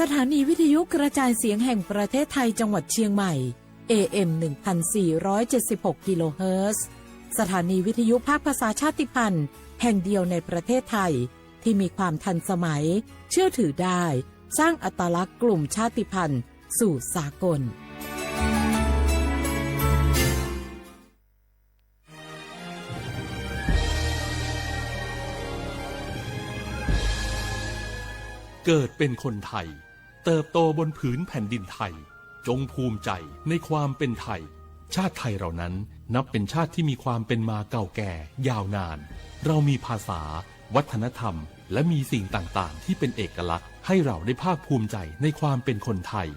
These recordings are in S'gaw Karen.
สถานีวิทยุกระจายเสียงแห่งประเทศไทยจังหวัดเชียงใหม่ เอ เอ็ม หนึ่งพันสี่ร้อยเจ็ดสิบหก กิโลเฮิรตซ์ สถานีวิทยุภาคภาษาชาติพันธุ์แห่งเดียวในประเทศไทย ที่มีความทันสมัย เชื่อถือได้ สร้างอัตลักษณ์กลุ่มชาติพันธุ์สู่สากล เกิดเป็นคนไทย เติบโตบนผืนแผ่นดินไทย จงภูมิใจในความเป็นไทย ชาติไทยเรานั้นนับเป็นชาติที่มีความเป็นมาเก่าแก่ยาวนาน เรามีภาษา วัฒนธรรม และมีสิ่งต่างๆ ที่เป็นเอกลักษณ์ ให้เราได้ภาคภูมิใจในความเป็นคนไทย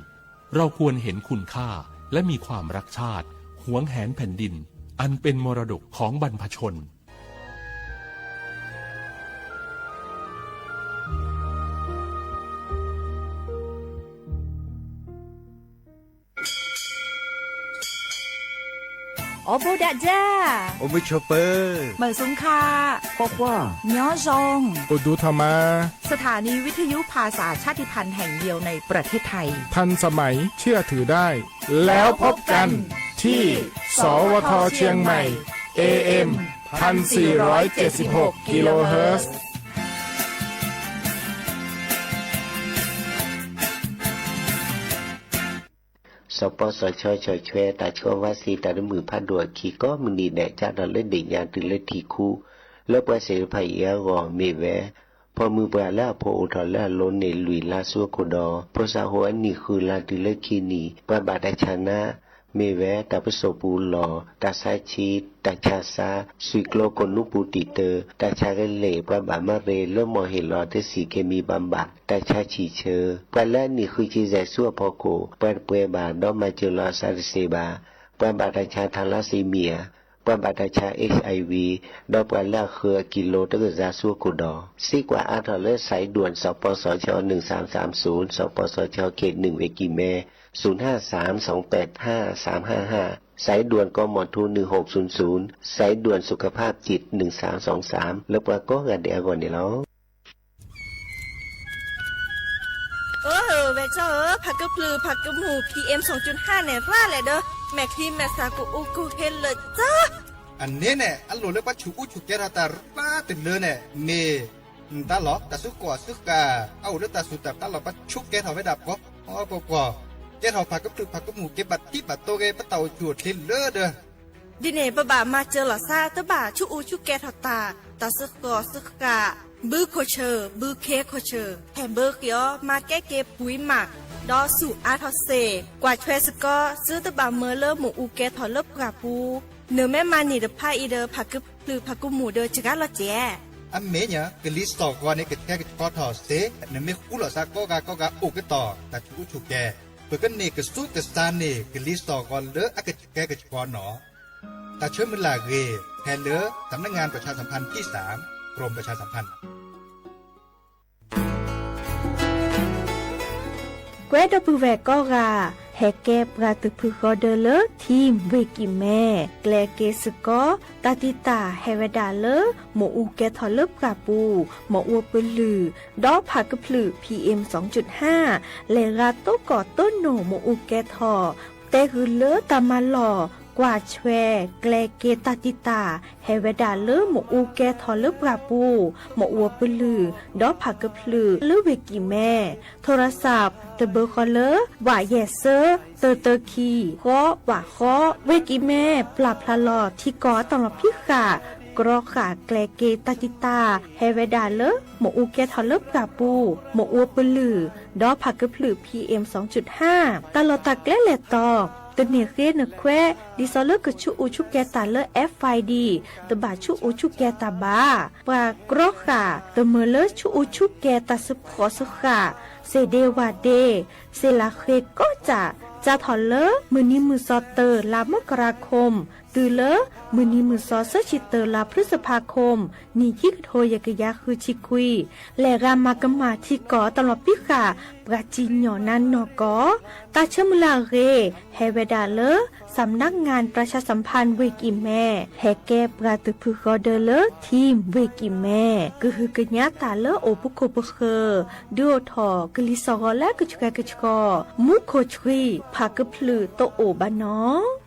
เราควรเห็นคุณค่า และมีความรักชาติ หวงแหนแผ่นดิน อันเป็นมรดกของบรรพชน အိၣ်ဘူးဒးဒၢ် အိၣ်မုာ်ဆိးပၢၤ မုာ်ဆူၣ်ခါ ကွၢ်ကွၢ် ညီယိင် အိၣ်ဒူထီၣ်မး สถานีวิทยุภาษาชาติพันธุ์แห่งเดียวในประเทศไทย ทันสมัย เชื่อถือได้ แล้วพบกัน ที่ สวท เชียงใหม่ เอ เอ็ม พันสี่ร้อยเจ็ดสิบหก กิโลเฮิรตซ์ စီၤပီစီၤဆှၢဆှၢဆွဲ တၢ်ဆှၢဝါစ့တၢ်တမုာ်ဖးဒိၣ်အခံ ကိးမုၢ်နံၤဒဲး ကၢ်ထီၣ်လၢဒ့ၣ်ညါတုၤလၢထံၣ်ခူ လၢပှၤသ့ၣ်တဖၣ်အံၤအဂီၢ် မ့ၢ်ဝဲ ဖိမုၣ်ပှၢ်လၢအဖိအိၣ်ထီၣ်လၢအလိၤန့ၣ် လွံၢ်လါဆူအခိၣ်ဒီး ဖိသၣ်ဟိၣ်အနံၣ်ဃုလါတုၤလၢခံနံၣ် ပှၤဘၣ်တၢ်ဆါနါ မ့ၢ်ဝဲ တၢ်ပစိာ်ပူၤလီၢ်, တၢ်ဆါဆံး, တၢ်ဆါစါ, စွံၣ်ကျိကိၣ်နူပူၤတံာ်တၢၤ, တၢ်ဆါကလဲၢ်, ပှၤဘၣ်မၤရ့လိမီၢ်ဟ့ၣ်လီၤတဆံးက့ၤမံၤဘၣ်ဘၣ်, တၢ်ဆါဆံၣ်ဆၢ, ပှၤလၢအနံၣ်ဃုဆံယဲၢ်ဆူအဖီခိၣ် ပှၤတပှဲၤဘၣ် ဒီးမၤစၢၤလီၤအသးတသ့ဘၣ်, ပှၤဘၣ်တၢ်ဆါ thalassemia, ပှၤဘၣ်တၢ်ဆါ HIV, ဒီးပှၤလၢအဃၢၤအကံလိတကစၢ်ဆူအခိၣ်ဒီး စံးကွၢ်အါထီၣ်လၢ สายด่วน สปสช หนึ่งสามสามศูนย์, สปสช เขตหนึ่ง เวกิแม่ ศูนย์ห้าสาม สองแปดห้า สามห้าห้า สายด่วน กมท หนึ่งหกศูนย์ศูนย์ สายด่วนสุขภาพจิต หนึ่งสามสองสาม လၢပှၤကိးဂၤဒဲးအဂီၢ်န့ၣ်လီၤ. အၢ ဝဲၢ်ကၠီဧၢ, ဖးကဖျုးဖးကမူၣ် PM စူၣ်ကၠုၢ်ဟၣ်န့ၣ် ရၣ်လဲၣ်ဒီး မဲာ်ချံမဲာ်သၣ်ကအိၣ်ကဟဲလၢာ်ကၠီ အန့ၣ်န့ၣ် အလိၣ်လၢပှၤဆူးအူဆူးကဲထီၣ်တၢ်ရၣ်တလၢန့ၣ် မ့ၢ် တၢ်လီၢ် တၢ်စုကီၢ်စုဃၣ် အအိၣ်လၢတၢ်စူၢ်တၢ်သးလီၢ် ပှၤဆူးကဲထီၣ်ဝဲဒၣ်ပှီၤပှီၤပှီၤပှီၤ, ကဲထီၣ်ဖးကဖျုးဖးကမူၣ် က့ၤဘၣ်တံၢ်ဘၣ်တိၢ်ဂ့ၤ ပတၢ်အိၣ်ဆူၣ်အိၣ်ချ့လၢဒီး ဒ်န့ၣ် ပဘၣ်မၤစၢၤလီၤသး တဘၣ်ဆူးအူဆူးကဲထီၣ်တၢ်, တၢ်စုကီၢ်စုဃၣ်, ဘုခိၣ်ဆၢၣ် ဘုခ့ခိၣ်ဆၢၣ် ဟဲဘၢဃ့အီၤ မၤကဲက့ၤပှံၤမး, ဒီးဆူးအါထီၣ်စ့ၢ်, ကွၢ်ထွဲစ့ၢ်ကီး သုတဘၣ်မၢလၢမ့ၣ်အူကဲထီၣ်လၢပှၢ်ပူၤ, နမ့ၢ်မၤန့ၢ်တဖၣ်အံၤဒီး ဖးကဖျုးဖးကမူၣ်ဒီးစှၤလီၤစဲး အမ့ၢ်ညါ ကလံၤစိးဂီၤန့ၣ် ကဆှဲကဆှီထီၣ်စ့ၢ်, နမ့ၢ်ဃူလိာ်သးကိးဂၤကိးဂၤအိၣ်ကတီၢ် တၢ်ဆူးအူဆူးကဲ, ပကန့ၢ်ကဆူးကစၢ်န့ၢ် ကလံၤစိးဂီၤလၢအကဆှဲကဆှီနီၤ. တၢ်ဆၢမုၢ်လၢ်ဂ့ၤ ဟဲလၢ สำนักงานประชาสัมพันธ์ที่สาม กรมประชาสัมพันธ์ ကွဲးဒီပုၢ်ဝဲၢ်ကိးဂၤ, ဟဲကဲပှၤသုးဖုဃီဒၢလၢ Team ဝ့ၢ်ကံၢ်မဲ, ကျဲၤက့ၤစ့ၢ်ကီး တၢ်တံာ်တာ်ဟဲဝဲဒၣ်လၢ မ့ၣ်အူကဲထီၣ်လၢပှၢ်ပူၤ, မ့ၣ်အူပလုၢ်, ဒီးဖးကဖျုး PM စူၣ်ကၠုၢ်ဟၣ်, လဲၤရၤတိၢ်ကီၢ်တိၢ်နိာ်မ့ၣ်အူကဲထီၣ်, တဲဂုာ်လၢတၢ်မၤလီၢ်, ကွၢ်ဆွဲ, ကျဲၤက့ၤတၢ်တံာ်တာ် ဟဲဝဲဒၣ်လၢမ့ၣ်အူကဲထီၣ်လၢပှၢ်ပူၤ, မ့ၣ်အူပလုၢ်, ဒီးဖးကဖျုးလၢဝ့ၢ်ကံၢ်မဲ, ထိရၣ်စၢၣ် တဘၢဃီလၢ ဝးယဲၢ်သၢ သၢသၢခံ ဃီ ဝးဃီ, ဝ့ၢ်ကံၢ်မဲ ပျၢ်ဖျါလီၤထံကီၢ်အတၢ်လီၢ်ဖံးဃာ်, ကြီဃာ်ကျဲၤက့ၤတၢ်တံာ်တာ် ဟဲဝဲဒၣ်လၢ မ့ၣ်အူကဲထီၣ်လၢပှၢ်ပူၤ, မ့ၣ်အူပလုၢ်, ဒီးဖးကဖျုး PM စူၣ်ကၠုၢ်ဟၣ်, တၢ်လီၢ်တၢ်ကျဲလဲၤတီၤ, တန့ၢ်ဃ့နခွဲး, ဒ်သိးလၢကဆူးအူဆူးကဲတၢ်လၢ FID တဘၣ်ဆူးအူဆူးကဲတၢ်ဘၣ်. ပှၤကြီဃာ် တမၢလၢဆူးအူဆူးကဲတၢ်စ့ၢ်ကီးစ့ၢ်ကီး, စ့ၣ်ဒ့ဝၣ်ဒ့, စ့ၣ်လးဃ့ကိးကၠၢ်, စးထီၣ်လၢမုၢ်နံၤမုၢ်သီတၢ် လါမကရၤခိၣ် တုၤလၢမုၢ်နံၤမုၢ်သီ သၢဆံတၢ လါဖျုစဖါခိၣ် နံၣ်ခံကထိယဲၢ်ကယၤဃုဆံခွံ လဲၤဂၤမၤကမၣ်ထံကီၢ် တၢ်လီၤပံဃာ် ပှၤစံၣ်ညီၣ်နါနီၢ်ကီၢ် တၢ်ဆၢမုၢ်လၢ်အဂ့ၢ် ဟဲဝဲဒၣ်လၢ စၣ်မနါငၣ် ပြၢၡါစၣ်ဖၣ် ဝ့ၢ်ကံၢ်မဲ ဟဲကဲပှၤသုးဖုဃီဒၢလၢ ထံဝ့ၢ်ကံၢ်မဲ ကဟုကညးတၢ်လၢအိၣ်ပခိၣ်ပဃၢၤ ဒုးအိၣ်ထီၣ်ကလံၤစိးဂီၤလၢကဆှဲကဆှီ မူခိၣ်ဆှံ ဖးကဖျုးတအိၣ်ဘၣ်နီၤ.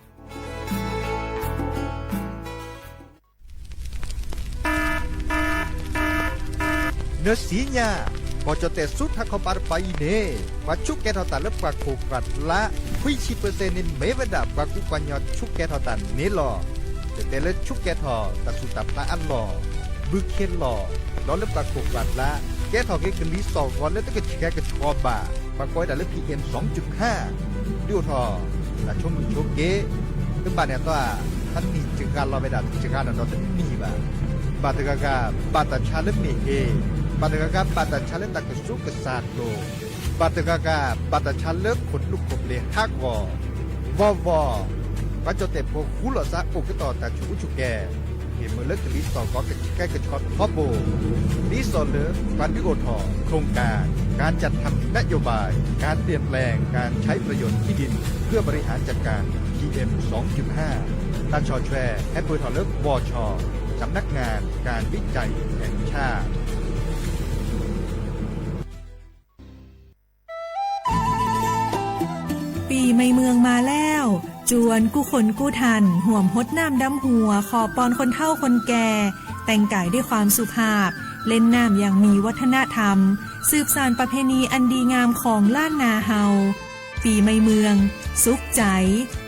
နစံညါ, ကီၢ်ကၠီၣ်တဲၣ်ဆူထးခီပၤတပၤအံၤန့ၣ် ပှၤဆူးကဲထီၣ်တၢ်လၢပှၤခိၣ်ပှၤလါ ခွံဆံပၢၢ်စဲၣ်န့ၣ် မ့ၢ်ဝဲဒၣ်ပှၤကူပှၤကညီဆူးကဲထီၣ်တၢ်န့ၣ်လီၤ. တတဲလၢဆူးကဲထီၣ်တၢ်ဆူးတၢ်ဖျါအလီၢ်, ဘုခ့လီၢ်, ဒီးလၢပှၤခိၣ်ပှၤလါ ကဲထီၣ်က့ၤကလံၤစိးဂီၤလၢတကဆှဲကဆှီဘၣ် ပှၤကိးဝဲဒၣ်လၢ PM စူၤကၠူၣ်ခါ ဒုးအိၣ်ထီၣ် တၢ်ဆိမိၣ်ဆိက့ တဘၣ်န့ၣ်အသီဧါ, တနံၣ်စှၤလီၤဝဲဒၣ်တစှၤနီၤဒီးတနံၣ်ဘၣ်. ဘၣ်တဂၤဂၤ ဘၣ်တၢ်ဆါလၢမ့ၢ်ဟ့, ဘၣ်တဂၤဂၤ ဘၣ်တၢ်ဆါလၢတၢ်ကစူးကစၢ်ကျိၤ, ဘၣ်တဂၤဂၤ ဘၣ်တၢ်ဆါလၢခိၣ်ဒူခိၣ်ဘျ့ဟးဂီၤ, ဘီဘီ ပှၤကၠီၣ်တဲၣ်ဖိဃူလိာ်သးအိၣ်ကတီၢ်တၢ်ဆူးအူဆူၣ်ကဲ ဟ့ၣ်မုာ်လၢကလံၤစိးဂီၤကဆှဲကဆှီထီဘိ, ဒ်သိးလၢပှၤဒုးအိၣ်ထီၣ် โครงการการจัดทำนโยบายการเปลี่ยนแปลงการใช้ประโยชน์ที่ดินเพื่อบริหารจัดการ PM สองจุดห้า တၢ်ဆီၣ်ထွဲဟဲပၢၢ်ထီၣ်လၢ บช สำนักงานการวิจัยแห่งชาติ ปีใหม่เมืองมาแล้ว จวนกู้คนกู้ท่าน ห่วมฮดน้ำดำหัว ขอปอนคนเฒ่าคนแก่ แต่งกายด้วยความสุภาพ เล่นน้ำอย่างมีวัฒนธรรม สืบสานประเพณีอันดีงามของล้านนาเฮา ปีใหม่เมือง สุขใจ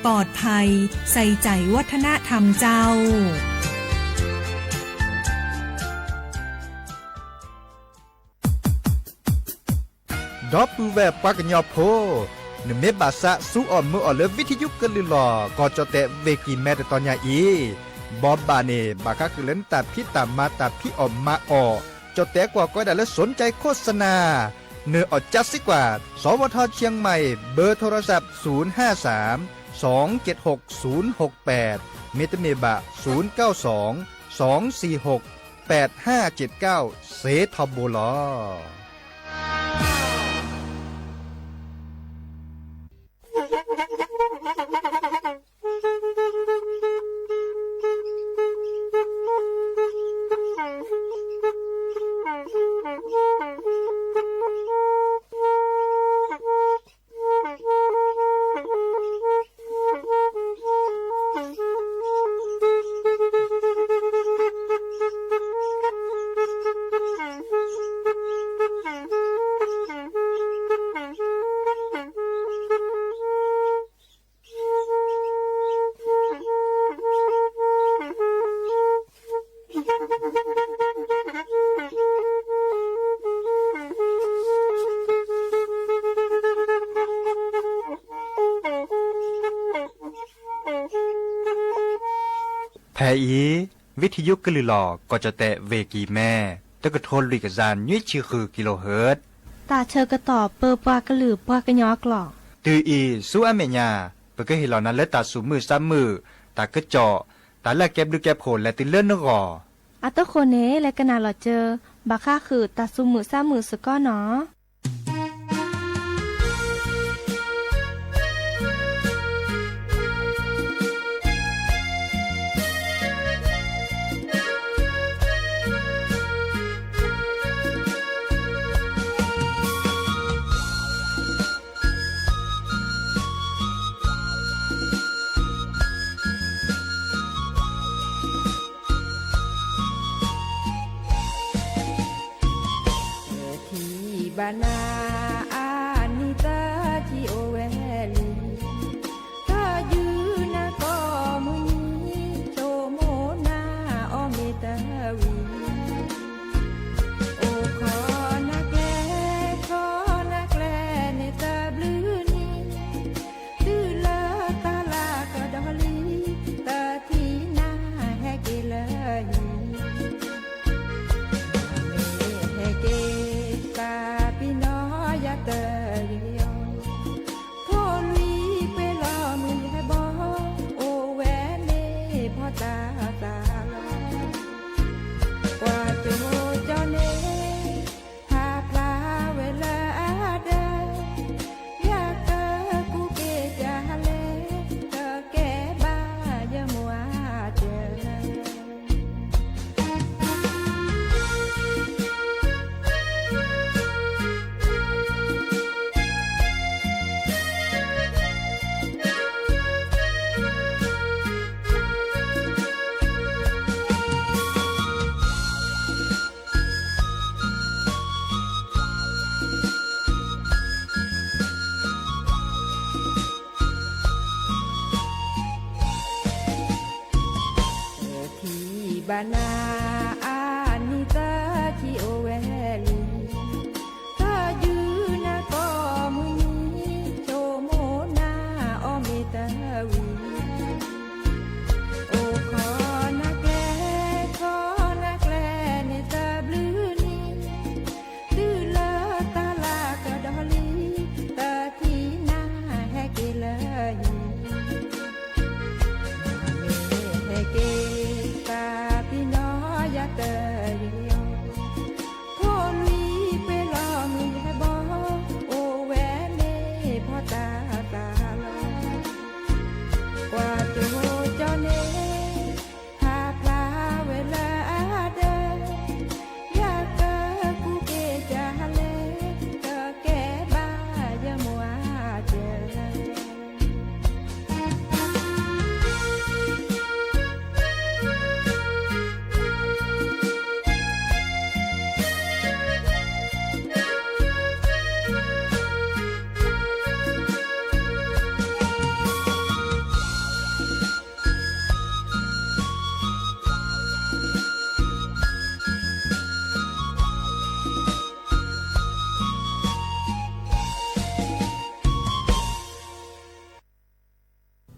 ปลอดภัย ใส่ใจวัฒนธรรมเจ้า ဒီပုၢ်ဝဲၢ်ပှၤကညီဖိ, နမ့ၢ်ဘၣ်သးစူအီၣ်မုာ်အီၣ်လၢ ဝံထယုကလုၢ်လီၢ် ကီၢ်ကၠီၣ်တဲၣ်ဝ့ၢ်ကံၢ်မဲ တတီၤညါအံၤ, ဘီဘၣ်န့ၣ် ဘၣ်ဃးဃုာ်လၢနတၢ်ဖံးတၢ်မၤတၢ်ဖံးအီၣ်မၤအီၣ်, ကၠီၣ်တဲၣ်ကွၢ်ကီဝဲဒၣ်လၢ สนใจโฆษณา နၢၤအီၣ်ကၠါစ့ကွၢ် สวท เชียงใหม่ เบอร์โทรศัพท์ ศูนย์ห้าสาม สองเจ็ดหก ศูนย์หกแปด မ့တမ့ၢ်ဘၣ် ศูนย์เก้าสอง สองสี่หก แปดห้าเจ็ดเก้า စ့ထီဘိလီၤ. ဖဲအံၤ ဝံထယုကလုၢ်လီၢ် ကီၢ်ကၠီၣ်တဲၣ်ဝ့ၢ်ကံၢ်မဲ တကထိလွံၢ်ကယၤနွံဆံဃု kilohertz တၢ်ဆၢကတီၢ်ပၢပှၤကလုာ်ပှၤကညီအကျိာ်, တုၤအံၤဆူအမဲာ်ညါ ပကဟ့ၣ်လီၤနၤလၢတၢ်သူၣ်မုာ်သးမုာ်, တၢ်ကစီၣ်, တၢ်လၢအကဲဘျုးကဲဖှိၣ်လဲၤတုၤလၢနဂီၢ်. အတဃိန့ၣ် လဲၤကနၣ်လီၤစၢၤ ဘၣ်ဃးဃုာ်တၢ်သူၣ်မုာ်သးမုာ်စ့ၢ်ကီးနီၤ. ထံၣ်ဘၣ်နၤအနံၤသၢဆံအိၣ်ဝဲလံ, ထီၣ်ယုၢ်နၤကိးမုၢ်နံၤ ဆိကမိၣ်နၤအီၤမ့ၢ်တဝံၤ, အိၣ်ခိးနၤကျဲ ခိးနၤကျဲန့ၣ်သၢဘျုးနံၤ, တုၤလၢတၢ်လၢကဒီးလံ, တထံၣ်နၤဟဲက့ၤလၢယံၤ, မ့ၢ်ဟဲက့ၤ ပၢ်ပနီၣ် ဖီၣ်တၢ်သးလီၤ. ပှၤကၠိကၠီန့ၣ် ဟးဖျါဝဲလၢအဒၢး, ယကကူးက့ၤတၢ်လဲၣ်, ကကဲဘၣ်ယမိၢ်အတၢၢ်. ထံၣ်ဘၣ်နၤ အနံၣ်သၢဆံအိၣ်ဝဲလံ, သးယုၢ်နၤကိးမုၢ်နံၤ, ဆိကမိၣ်နၤအီၣ်မ့ၤတဝံၤ, အိၣ်ခိးနၤကျဲ, ခိးနၤကျဲန့ၣ်တဘျုးနံၤ, တုၤလၢတၢ်လၢကဒီးလံ, သထံၣ်နၤဟဲက့ၤလၢယံၤ, မ့ၢ်ဟဲက့ၤသးပ့ၤနီၣ်ယၤတဂ့ၤအီၤ, ထိၣ်လွံၢ်ပှ့ၤလီၤမုၢ်ယဲၢ်ဘီ, အိၣ်ဝဲန့ၣ်ဖီၣ်တၢ်သးလီၤ. ပှၤကၠိကၠီန့ၣ် ဟးဖျါဝဲလၢအဒၢး, ယကကူးက့ၤတၢ်လဲၣ်, ကကဲဘၣ်ယမိၢ်အတၢၢ်.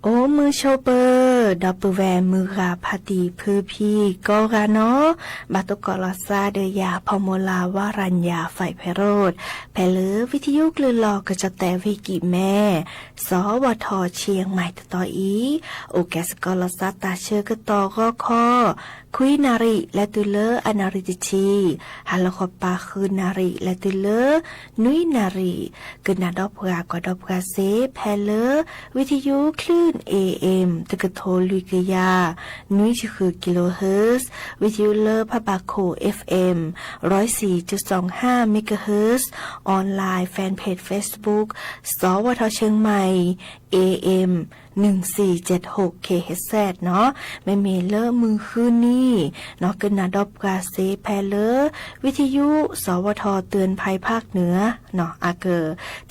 အိၣ်မုာ်ဆိးပၢၤ ဒီပုၢ်ဝဲၢ်မုၢ်ဂၤဖါတံၢ်ဖုဖံကိးဂၤနီၣ်, ဘၣ်သကိးလီၤသးဒီးယၤ ဖီမိၤလၤ ဝါရၤညၣ် ဖဲးဖဲးရိၣ်, ဖဲလၢဝံထယုကလုၢ်လီၢ်ကစီၣ်သဲးဝ့ၢ်ကံၣ်မဲ စီၤဝီၤထီၣ်ဆံမံၤတတီၤအံၤ, အိၣ်ကဲစ့ၢ်ကီးလီၤသးတၢ်ဆၢကတီၢ်ဂီၤခီ, ခွံနၣ်ရံၣ် လဲၤတုၤလၢအနၣ်ရံၣ်တဆံ, ဟါလီၤဃီၤပၤဃုနၣ်ရံၣ် လဲၤတုၤလၢ နွံနၣ်ရံၣ်, ကနၣ်ဒီးပှၤကွၢ်ဒီးပှၤစ့ၢ်ဖဲလၢ ဝံထယုကလုၢ် A M တကထိလွံၢ်ကယၤ နွံဆံဃု kilohertz, ဝံထယုလၢဖးဘၣ်ခိၣ် F M ร้อยสี่จุดสองห้าเมกะเฮิรตซ์, online fan page Facebook စီၤဝီၤထီၣ်ဆံမံၤ A M หนึ่งสี่เจ็ดหก kilohertz နီၣ်, မ့မ့ၢ်လၢမုၢ်ဃုနံၤ နီၣ် ကနၣ်ဒီးပှၤစ့ၢ်ဖဲလၢ ဝံထယု စီၤဝီၤထီၣ် เตือนภัยภาคเหนือ နီၣ် အက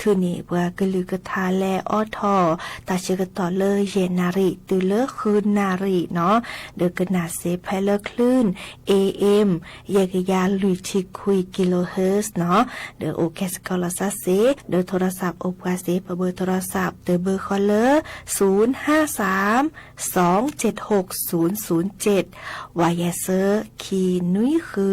ထုးန့ၢ်ပှၤကလုၢ်ကထါလဲၤအိးထီၣ် တၢ်ဆၢကတီၢ်လၢယဲၢ်နၣ်ရံၣ်တုၤလၢဃုနၣ်ရံၣ်နီၣ်, ဒီးကနၣ်စ့ၢ်ဖဲလၢကလုၢ် A M ယဲၢ်ကယၤလွံၢ်ဆံခွံ kilohertz နီၣ်, ဒီးအိၣ်ကဲစ့ၢ်ကီးလီၤသးစ့ၢ်, ဒီးထိရသးအိၣ်ပှၤစ့ၢ် ပဘၢထိရသးတဘၢဃီလၢ ศูนย์ห้าสาม สองเจ็ดหก ศูนย์ศูนย์เจ็ด, ဝးယဲၢ်ဆၢ ခံနွံဃု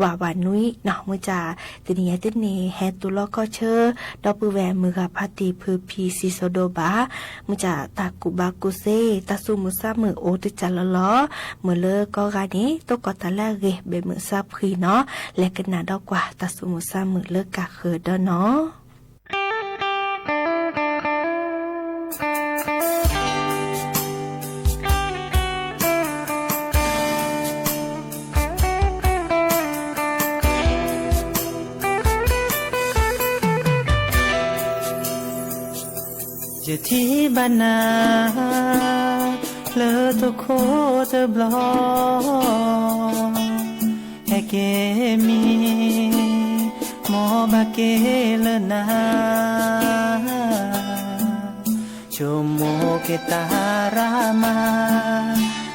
ဝးဝးနွံနီၣ်, မုၢ်ကၢ် တနံၤအံၤတနံၤ ဟဲတူၢ်လိာ်ခီၣ်ဆၢ ဒီပုၢ်ဝဲၢ်မုၢ်ဂၤဖါတံၢ်ဖုဖံစံၣ်စိၤဒိၣ်ဘၣ်, မုၢ်ကၢ် တၢ်ကူၣ်ဘၣ်ကူၣ်သ့ တၢ်သူၣ်မုာ်သးမုာ်အိၣ်တကၢ်လီၤလီၤ, မ့ၢ်လၢကိးဂၤန့ၣ် သကိးတၢ်လၢအဂ့ၤ ဘဲးမုာ်စၢ်ဖှံနီၣ်, လဲၤကနၣ်ဒီးကွၢ်တၢ်သူၣ်မုာ်သးမုာ်လၢကၢ်ဃၢၤဒီးနီၣ်. ယထံၣ်ဘၣ်နၤ လၢသခိတဘျီ ဟဲက့ၤမံ မ်ဘၣ်က့ၤလၢနၤ ဆိကမိၣ်က့ၤတၢ်ရၣ်မး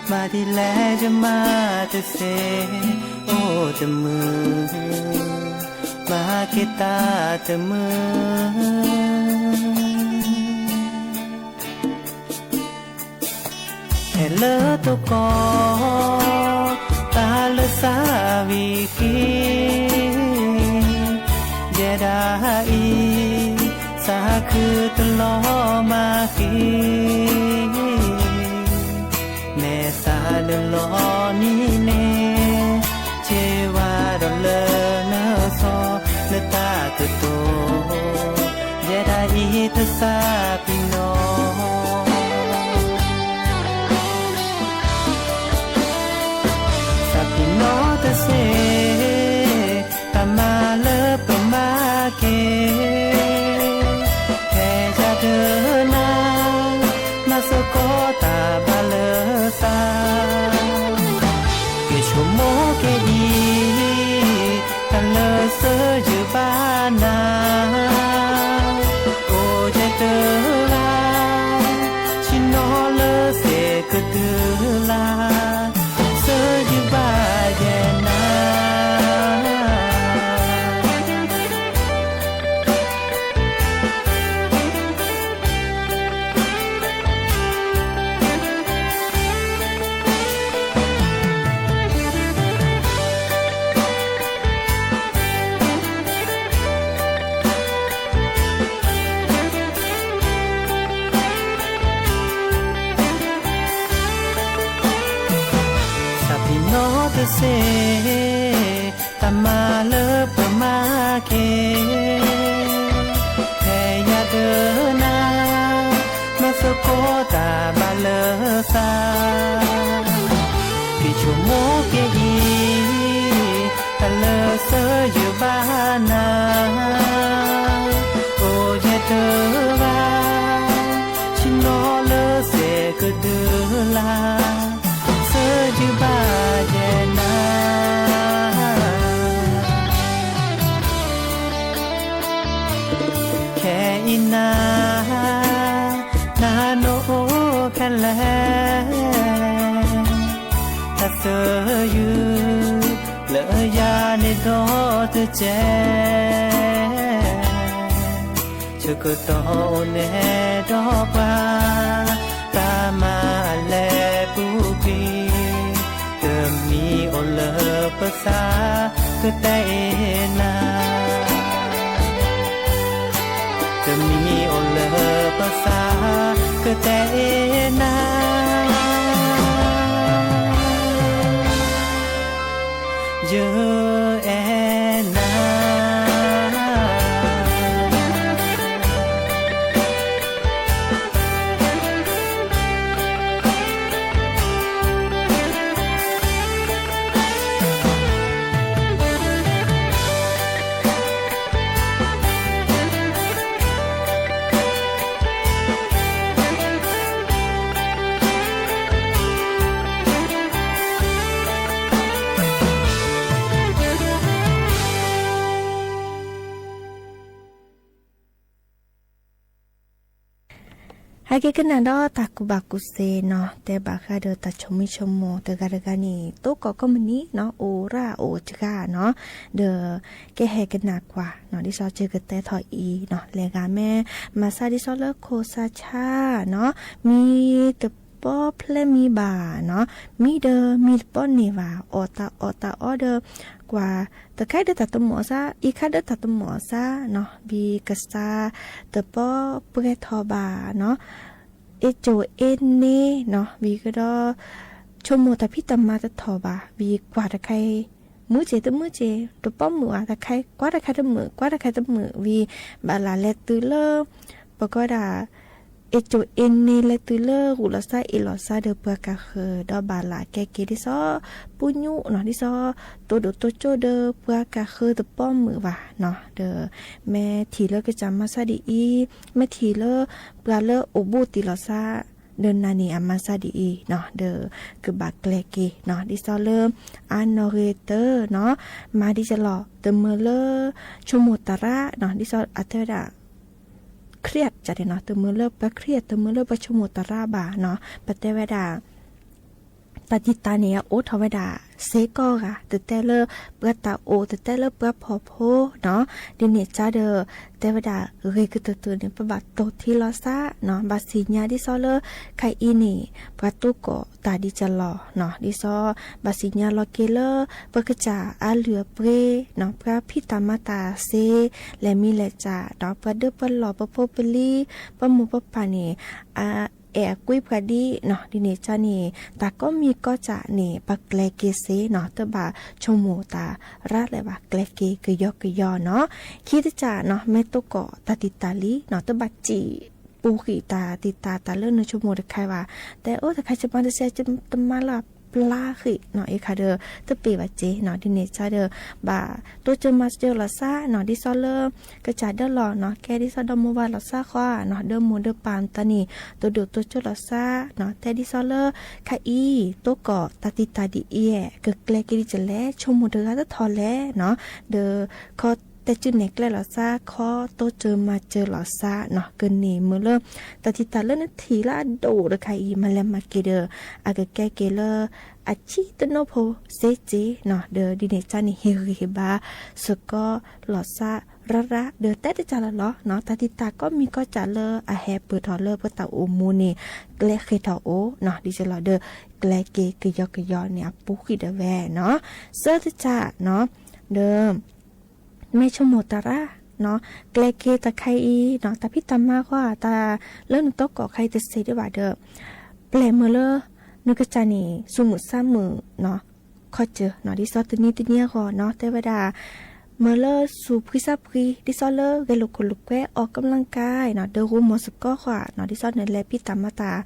မၤဒ်လဲၣ်ယမၤတသ့ အိၣ်တမုာ် မၤက့ၤတၢ်တမုာ် ဟဲလၢသကိး တၢ်လၢသးဝံၣ်ဃံ ယဲဒၣ်အံၤ သးခုတလီၤမၢ်ဃံ မဲာ် သးနလီၤနံၤန့ၣ် ဆ့ဝါဒီးလၢနဆီ နတၢ်ကတိၤ ယဲဒၣ်အံၤတစးပံၤနီၤ သးပံၤနီၤတစ့ တၢ်မၤလၢပမၤက့ၤ ဖဲယၤဒၢနၤ မၤသကိးတၢ်ဘၣ်လၢသး က့ၤဆိကမိၣ်က့ၤအံၤ တၢ်လၢစၢယုၢ်ဘၣ်နၤ အိၣ်ယဲတဂၤ ဆ့ၣ်နီၤလၢစဲးကဒုလၢ် စၢယုၢ်ဘၣ်ယဲနၤ သးပံၤနီၤတစ့ တၢ်မၤလၢပမၤက့ၤ ဖဲယၤဒၢနၤ မၤသကိးတၢ်ဘၣ်လၢသး က့ၤဆိကမိၣ်က့ၤအံၤ တၢ်လၢစၢယုၢ်ဘၣ်နၤ အိၣ်ယဲတဂၤ ဆ့ၣ်နီၤလၢစဲးကဒုလၢ် စၢယုၢ်ဘၣ်ယဲနၤ ခဲအံၤနၤ နၤနအိၣ်ဖဲလဲၣ် တၢ်စၢယုၢ်လၢယၤန့ၣ်ဒီတကဲ ဆၢကတီၢ်အိၣ်န့ၣ်ဒီးပှၤ တၢ်မၤအလဲၤပူၤကွံာ် တမံၤအိၣ်လၢပသး ကတဲအ့ၣ်နၤ တမံၤအိၣ်လၢပသး ကတဲအ့ၣ်နၤ ယအဲၣ်နၤဟဲက့ၤကနၣ်ဒီးတၢ်ကူၣ်ဘၣ်ကူၣ်သ့နီၤ, တဲဘၣ်ဃးဒီးတၢ်ဆိမိၣ်ဆိကမိၣ်တဂၤတဂၤန့ၣ် တိကိးကိးမုၢ်နံၤနီၤ, အိၣ်ရၣ်အိၣ်တဂၤနီၤ, ဒီးကဟဲကနၣ်ကွၢ်နီၤ, ဒ်သိးကကတဲထီၣ်အံၤနီၤ, လဲၤဂၤမ့ၢ်မၤစၢ်ဒ်သိးလၢခိၣ်စးဆါနီၤ, မံတပီဖျဲမံဘၣ်နီၤ, မံဒီးမံတပီန့ၢ်ဘၣ်, အီၣ်တၢ်အီၣ်တၢ်အီဒီး ကွၢ်တခါဒီးတၢ်တမိၣ်အီၤစါ, အံၤခါဒီးတၢ်တမိၣ်အီၤစါနီၤ, ဝံၤကစၢ်တပီပှဲၤထီၣ်ဘၣ်နီၤ, အ့ၣ်ကၠိအ့ၣ်န့ၣ်နီၤ, ဝံၤကဒီး ဆိကမိၣ်တၢ်ဖံးတၢ်မၤတထီၣ်ဘၣ်, ဝံၤကွၢ်တခါအံၤ မုာ်စ့ၢ်တမုာ်စ့ၢ်, တပီမုာ်ဘၣ်တခါ, ကွၢ်တခါတမုာ်, ကွၢ်တခါတမုာ်, ဝံၤဘၣ်လၢလဲၤတုၤလၢ ပကိးဝဲဒၣ် အ့ၣ်ကၠိအ့ၣ်န့ၣ် လဲၤတုၤလၢဂုာ်လီၤစါအ့ၣ်လီၤစါဒီးပှၤကၢ်ဃၢၤ ဒီးဘၣ်လၢကဲက့ၤဒ်သိး ပူညူနီၤ, ဒ်သိး တိဒိၣ်တိကၠိၣ်ဒီးပှၤကၢ်ဃၢၤတပီမုာ်ဘၣ်နီၤ, ဒီး မ့ၢ်ထံၣ်လၢကစၢ်မၤစၢ်ဒ်အံၤ, မ့ၢ်ထံၣ်လၢပှၤလၢအိၣ်ဘူးတ့ၢ်လီၤစါ ဒီးနၤန့ၣ်အမၤစၢ်ဒ်အံၤနီၤ, ဒီးကဘၣ်ကျဲၤက့ၤနီၤ, ဒ်သိးလၢ အါနီၣ်ဂ့ၤတၢ်နီၤ, မၤဒ်ကလီၤ, တမုာ်လၢ ဆိကမိၣ်တၢ်ရၣ်နီၤ, ဒ်သိးအတဲဝဲဒၣ် ခရံာ်ကန့ၣ်နီၤ, တမုာ်လၢပှၤခရံာ် တမုာ်လၢပှၤဆိကမိၣ်တၢ်ရၣ်ဘၣ်နီၤ, ပတဲဝဲဒၣ် တၢ်တံာ်တာ်န့ၣ် အအိၣ်ထီၣ်ဝဲဒၣ်စ့ၢ်ကီးဂၤ, တတဲလၢပှၤတၢ်အိၣ် တတဲလၢပှၤဖှီၣ်ဖိနီၤ, ဒ်န့ၣ်ကဒီး တဲဝဲဒၣ် ဂ့ၤကတၢၢ်တၢၢ်န့ၣ် ပဘၣ်တိၢ်ထံလီၤစါနီၤ, ဘၣ်သ့ၣ်ညါဒ်သိးလၢ ခဲအံၤန့ၣ် ပှၤတိကိးတၢ်ဒ်ကလီၤနီၤ, ဒ်သိး ဘၣ်သ့ၣ်ညါလီၤက့ၤလၢ ပှၤကစၢ်အလုၢ်အပှ့ၤနီၤ, ပှၤဖံးတၢ်မၤတၢ်စ့ လဲၤမံလဲၤစးဒီး ပှၤဒၢပှၤလီၢ် ပဖိပလံၤ ပမိၢ်ပပၢ်န့ၣ် အ အဲၣ်အကွံပှၤဒ်နီၤ, ဒ်န့ၣ်ကန့ၣ် တၢ်ကိးမံၤကိးကၠးန့ၣ် ပကျဲၤက့ၤစ့ၢ်နီၤ, တဘၣ်ဆိကမိၣ်တၢ်ရၤလၢၤဘၣ်, ကျဲၤက့ၤကယီကယီနီၤ. ခံတကၠးနီၤ, မ့ၢ်တိၢ်ကီၣ်တၢ်တံာ်တာ်လံနီၤ, တဘၣ်စံးပူၤဃံးတၢ်တံာ်တာ် တၢ်လၢနဆိကမိၣ်တခါဘၣ်, တဲအိၣ်တခါ ယမၤတစဲး ယတမၤလၢအပျါဃံးနီၤ, အံၤခါဒီး တပ့ၤဘၣ်စ့ၢ်နီၤ, ဒ်န့ၣ်ကဒီး ဘၣ်တိစၢၤမၤစၢၤလီၤသးနီၤ, ဒ်သိးလၢ ကစၢ်ဒၢလီၢ်နီၤ, ကဲဒ်သိးဒီမိၢ်ဝၤလီၤသးဃီနီၤ, ဒီမိၢ်ဒီပၢ်မတၤန့ၣ် တဒိၣ်တိစၢၤလီၤသးနီၤ, တဲဒ်သိးလၢ ခါအံၤ တိၢ်ကီၣ်တၢ်တံာ်တာ်ဒ်အံၤ ကကျဲၤက့ၤဒ်လဲၣ်, ဆိကမိၣ်တဂၤတထီၣ်လဲၣ်နီၤ, ဒီးခီတဲကုနဲၣ်ကျဲလီၤသး, ခီတိစၢၤမၤစၢၤလီၤသးနီၤ, ကန့ၢ်မုာ်လၢ တၢ်တံာ်တာ်လၢနထံၣ်လၢအဒိၣ်တခါအံၤ မၤလဲၤမၤက့ၤဒီး အကကဲက့ၤလၢ အဆံးတနီၤဖိစ့ၢ်ကီးနီၤ, ဒီးဒ်န့ၣ်ကန့ၣ် ဟ့ၣ်ဂံၢ်ဟ့ၣ်ဘါစ့ၢ်ကီးလီၤသးရၤရၤ, ဒီးတဲတကၠးလီၤလီၤနီၤ, တၢ်တံာ်တာ်ကိးမံၤကိးကၠးလၢအဟဲပၢၢ်ထီၣ်လၢပတၢ်အိၣ်မူန့ၣ် ကျဲၤဃ့ၢ်ထီၣ်အိၣ်နီၤ, ဒ်သိးလီၤဒီး ကျဲၤက့ၤကယီကယီန့ၣ် အပူၤဃံးဒၣ်ဝဲနီၤ, သၢတကၠးနီၤ, ဒီး မ့ၢ်ဆိကမိၣ်တၢ်ရၤနီၤ, ကျဲၤက့ၤတၢ်ခါအံၤနီၤ, တၢ်ဖံးတၢ်မၤဃီ တၢ်လၢနတိၢ်ကီၣ်ခါအံၤတစဲးဒံးဘၣ်ဒီး ပျဲၢ်မုာ်လၢ နကစၢ်န့ၣ် စူၣ်မုာ်သးမုာ်နီၤ, ခီစၢၤနီၤ, ဒ်သိးတနံၤတနံၤအဂီၢ်နီၤ, တဲဝဲဒၣ် မုာ်လၢစူၣ်ဖှံသးဖှံ ဒ်သိးလၢဂဲၤလိာ်ခိၣ်လိာ်ကွဲ အီၣ်ကမျၢၢ်ကါနီၤ, ဒီးဂိၢ်မီၢ်စ့ၢ်ကီးဃီနီၤ, ဒ်သိးနလဲၤဖံးတၢ်မၤတၢ်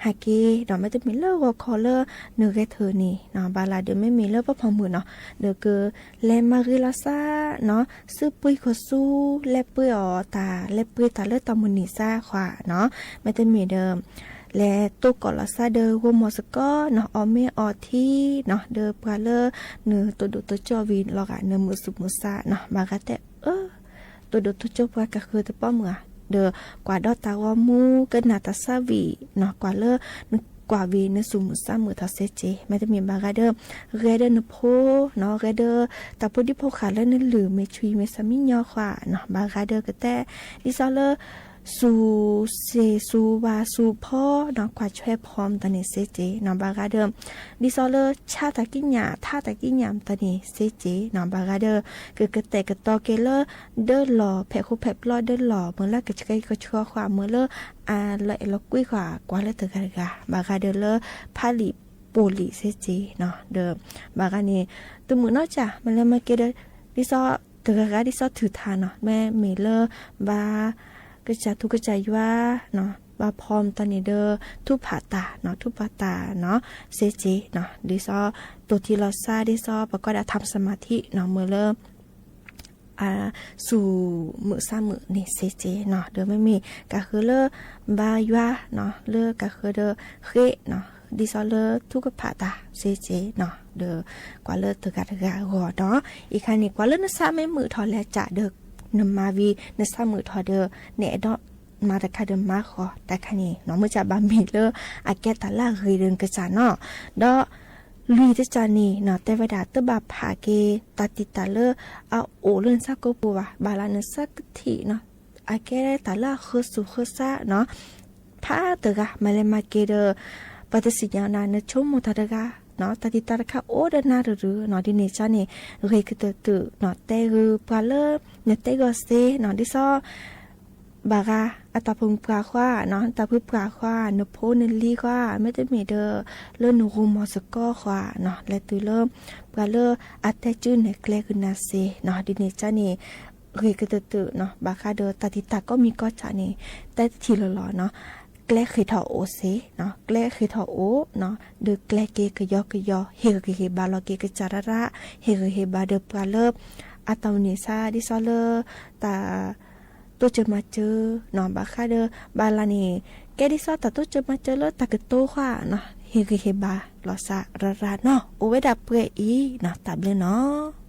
ဟးက့ၤနီၤ, မ့တမ့ၢ်လၢဂီၤခီလၢနဂဲၤထၢၣ်န့ၣ်နီၤ, ဘၣ်လၢဒုးမ့မ့ၢ်လၢပဖီၣ်မုၢ်နီၤ, ဒီးက လဲၤမၤဂ့ၤလီၤသးနီၤ, သုပှ့ၤခိၣ်ဆူ လဲၤပှ့ၤအီၣ်တၢ် လဲၤပှ့ၤတၢ်လၢတၢ်မုၢ်နံၤသးဃီနီၤ, မ့တမ့ၢ်ဒီး လဲၤတိၢ်ကီၣ်လီၤသးဒီးဂိၢ်မီၢ်စ့ၢ်ကီးနီၤ, အီၣ်မ့ၤအီထံနီၤ, ဒီးပှၤလၢ နတဒိၣ်တကၠိဝံၤလီၤဂာ် နမုာ်သူၣ်မုာ်သးနီၤ, ဘၣ်ဂၤတဲအၢ တဒိၣ်တကၠိပှၤကဃၢၤတပီမုၢ်ဧါ, ဒီးကွၢ်ဒီးတၢ်ဂီၤမူ ကနၣ်တၢ်သးဝံၣ်နီၤ, ကွၢ်လၢ နကွၢ်ဝံၤနစူၣ်မုာ်သးမုာ်ထီၣ်စ့ၢ်ကီး, မ့တမ့ၢ်ဘၣ်ဂၤဒီး ဂဲၤဒီးနဖိနီၤ, ဂဲၤဒီးတၢ်ဖိဒံဖိဃာ်လၢနလုၢ် မ့ၢ်ဆူးယံၤမ့ၢ်ဆၢမံညီဃီနီၤ, ဘၣ်ဂၤဒီးကတဲ ဒ်သိးလၢ စူၣ်စ့ၣ်စူၣ်ဝါစူၣ်ဖီနီၤ, ကွၢ်ဆွဲဖီမတၤန့ၣ်စ့ၢ်ကီးနီၤ, ဘၣ်ဂၤဒီး ဒ်သိးလၢဆါတၢ်ကံးညာ် ထါတၢ်ကံးညာ်မတၤန့ၣ်စ့ၢ်ကီးနီၤ, ဘၣ်ဂၤဒီး ကကတဲာ်ကတီၤက့ၤလၢ ဒၢလီၢ်ဖဲးဃိဖဲးပျီဒၢလီၢ် မုာ်လၢကဆှဲကဆှီဃီ မုာ်လၢအလီၤအဲၣ်လီၤကွံဃီ ကွၢ်လၢတဂၤတဂၤ, ဘၣ်ဂၤဒီးလၢဖးလံာ်ပိာ်လံာ်စ့ၢ်ကီးနီၤ, ဒီးဘၣ်ဂၤန့ၣ် တမုာ်နီတကၠး မၤလဲၤမၤက့ၤဒီး ဒ်သိး တဂၤဂၤဒ်သိးထုးထါနီၤ, မ့မ့ၢ်လၢ ဘၣ် ကစၢ်ထူကစၢ်ယွၤနီၤ, ဘၣ်ဖီမတၤန့ၣ်ဒီး ထူးဖးတၢ်နီၤ, ထူးဖးတၢ်နီၤ စ့ၢ်ကီးနီၤ, ဒ်သိး တိၢ်ထံလီၤသး ဒ်သိး ပှၤကိးဒၣ် ทำสมาธิနီၤ, မုာ်လၢ အ စူၣ်မုာ်သးမုာ်န့ၣ်စ့ၢ်ကီးနီၤ, ဒီးမ့မ့ၢ်ကဃၢၤလၢ ဘါယွၤနီၤ, လၢကဃၢၤဒီးဃ့နီၤ, ဒ်သိးလၢထူကဖးတၢ်စ့ၢ်ကီးနီၤ, ဒီးကွၢ်လၢတဂၤတဂၤအဂီၢ်နီၤ, အံၤခါန့ၣ် ကွၢ်လၢနသးမ့ၢ်မုာ်ထီၣ်လဲၤကးဒီး နမၤဝံၤ နသးမုာ်ထီၣ်ဒီး နအဲၣ်ဒိးမၤတခါဒီးမၤဃီ တၢ်ခါန့ၣ်နီၤ, မ့ၢ်ကဘၣ်မ့ၢ်လၢအကဲတၢ်လၢအဂ့ၤဒီးနကစၢ်နီၤ, ဒီး လွံၢ်တကၠၢ်န့ၣ်နီၤ, တဲဝဲဒၣ် တဘၣ်ဖးက့ၤ တၢ်တံာ်တာ်လၢအအိၣ်လၢနသးကိးပူၤဘၣ်, ဘၣ်လၢနသးကထံၣ်နီၤ, အကဲတၢ်လၢအဃၢၤသူၣ်ဃၢၤသးနီၤ, ဖးတဂၤ မၤလဲၤမၤက့ၤဒီး ပှၤတသ့ၣ်ညါနၤ နဆိကမိၣ်တၢ်တဂၤနီၤ, တၢ်တံာ်တာ်တခါအိၣ်ဒီးနၤတရုၤနီၤ, ဒ်န့ၣ်ကန့ၣ် ဂ့ၤကတၢၢ်တၢၢ်နီၤ, တဲဂ့ၤပှၤလၢ နတဲဂီၤသ့နီၤ, ဒ်သိး ဘၣ်ဂၤ အတၢ်ဖုပှၢ်ဃီနီၤ, တၢ်ဖုပှၢ်ဃီ နဖိနလံၤဃီ, မ့တမ့ၢ်ဒီး လၢနဂိၢ်မီၢ်စ့ၢ်ကီးဃီနီၤ, လဲၤတုၤလၢ ပှၤလၢအတဲကုနဲၣ်ကျဲကနၣ်စ့နီၤ, ဒ်န့ၣ်ကန့ၣ် ဂ့ၤကတၢၢ်တၢၢ်နီၤ, ဘၣ်ဃးဒီးတၢ်တံာ်တာ်ကိးမံၤကိးကၠၢ်န့ၣ် တဲတထံၣ်လီၤလီၤနီၤ, ကျဲဃ့ၢ်ထီၣ်အိၣ်စ့နီၤ, ကျဲဃ့ၢ်ထီၣ်အိၣ်နီၤ, ဒီးကျဲက့ၤကယီကယီ, ဟ့ၣ်ဂံၢ်ဟ့ၣ်ဘါလီၤက့ၤကစၢ်ရၣ်ရၣ်, ဟ့ၣ်ဂံၢ်ဟ့ၣ်ဘါဒီးပှၤလၢ အတၢ်မုၢ်နံၤသး ဒ်သိးလၢ တၢ် တိစၢၤမၤစၢၤနီၤ, ဘၣ်ဃးဒီး ဘၣ်လၢန့ၣ် ကဲဒ်သိးတၢ်တိစၢၤမၤစၢၤလၢတၢ်ကတိၤဃီနီၤ, ဟ့ၣ်ဂံၢ်ဟ့ၣ်ဘါလီၤသးရၣ်ရၣ်နီၤ, အိၣ်ဝဲဒၣ်ပှဲၤအံၤနီၤ, တၢ်ဘျုးနီၤ.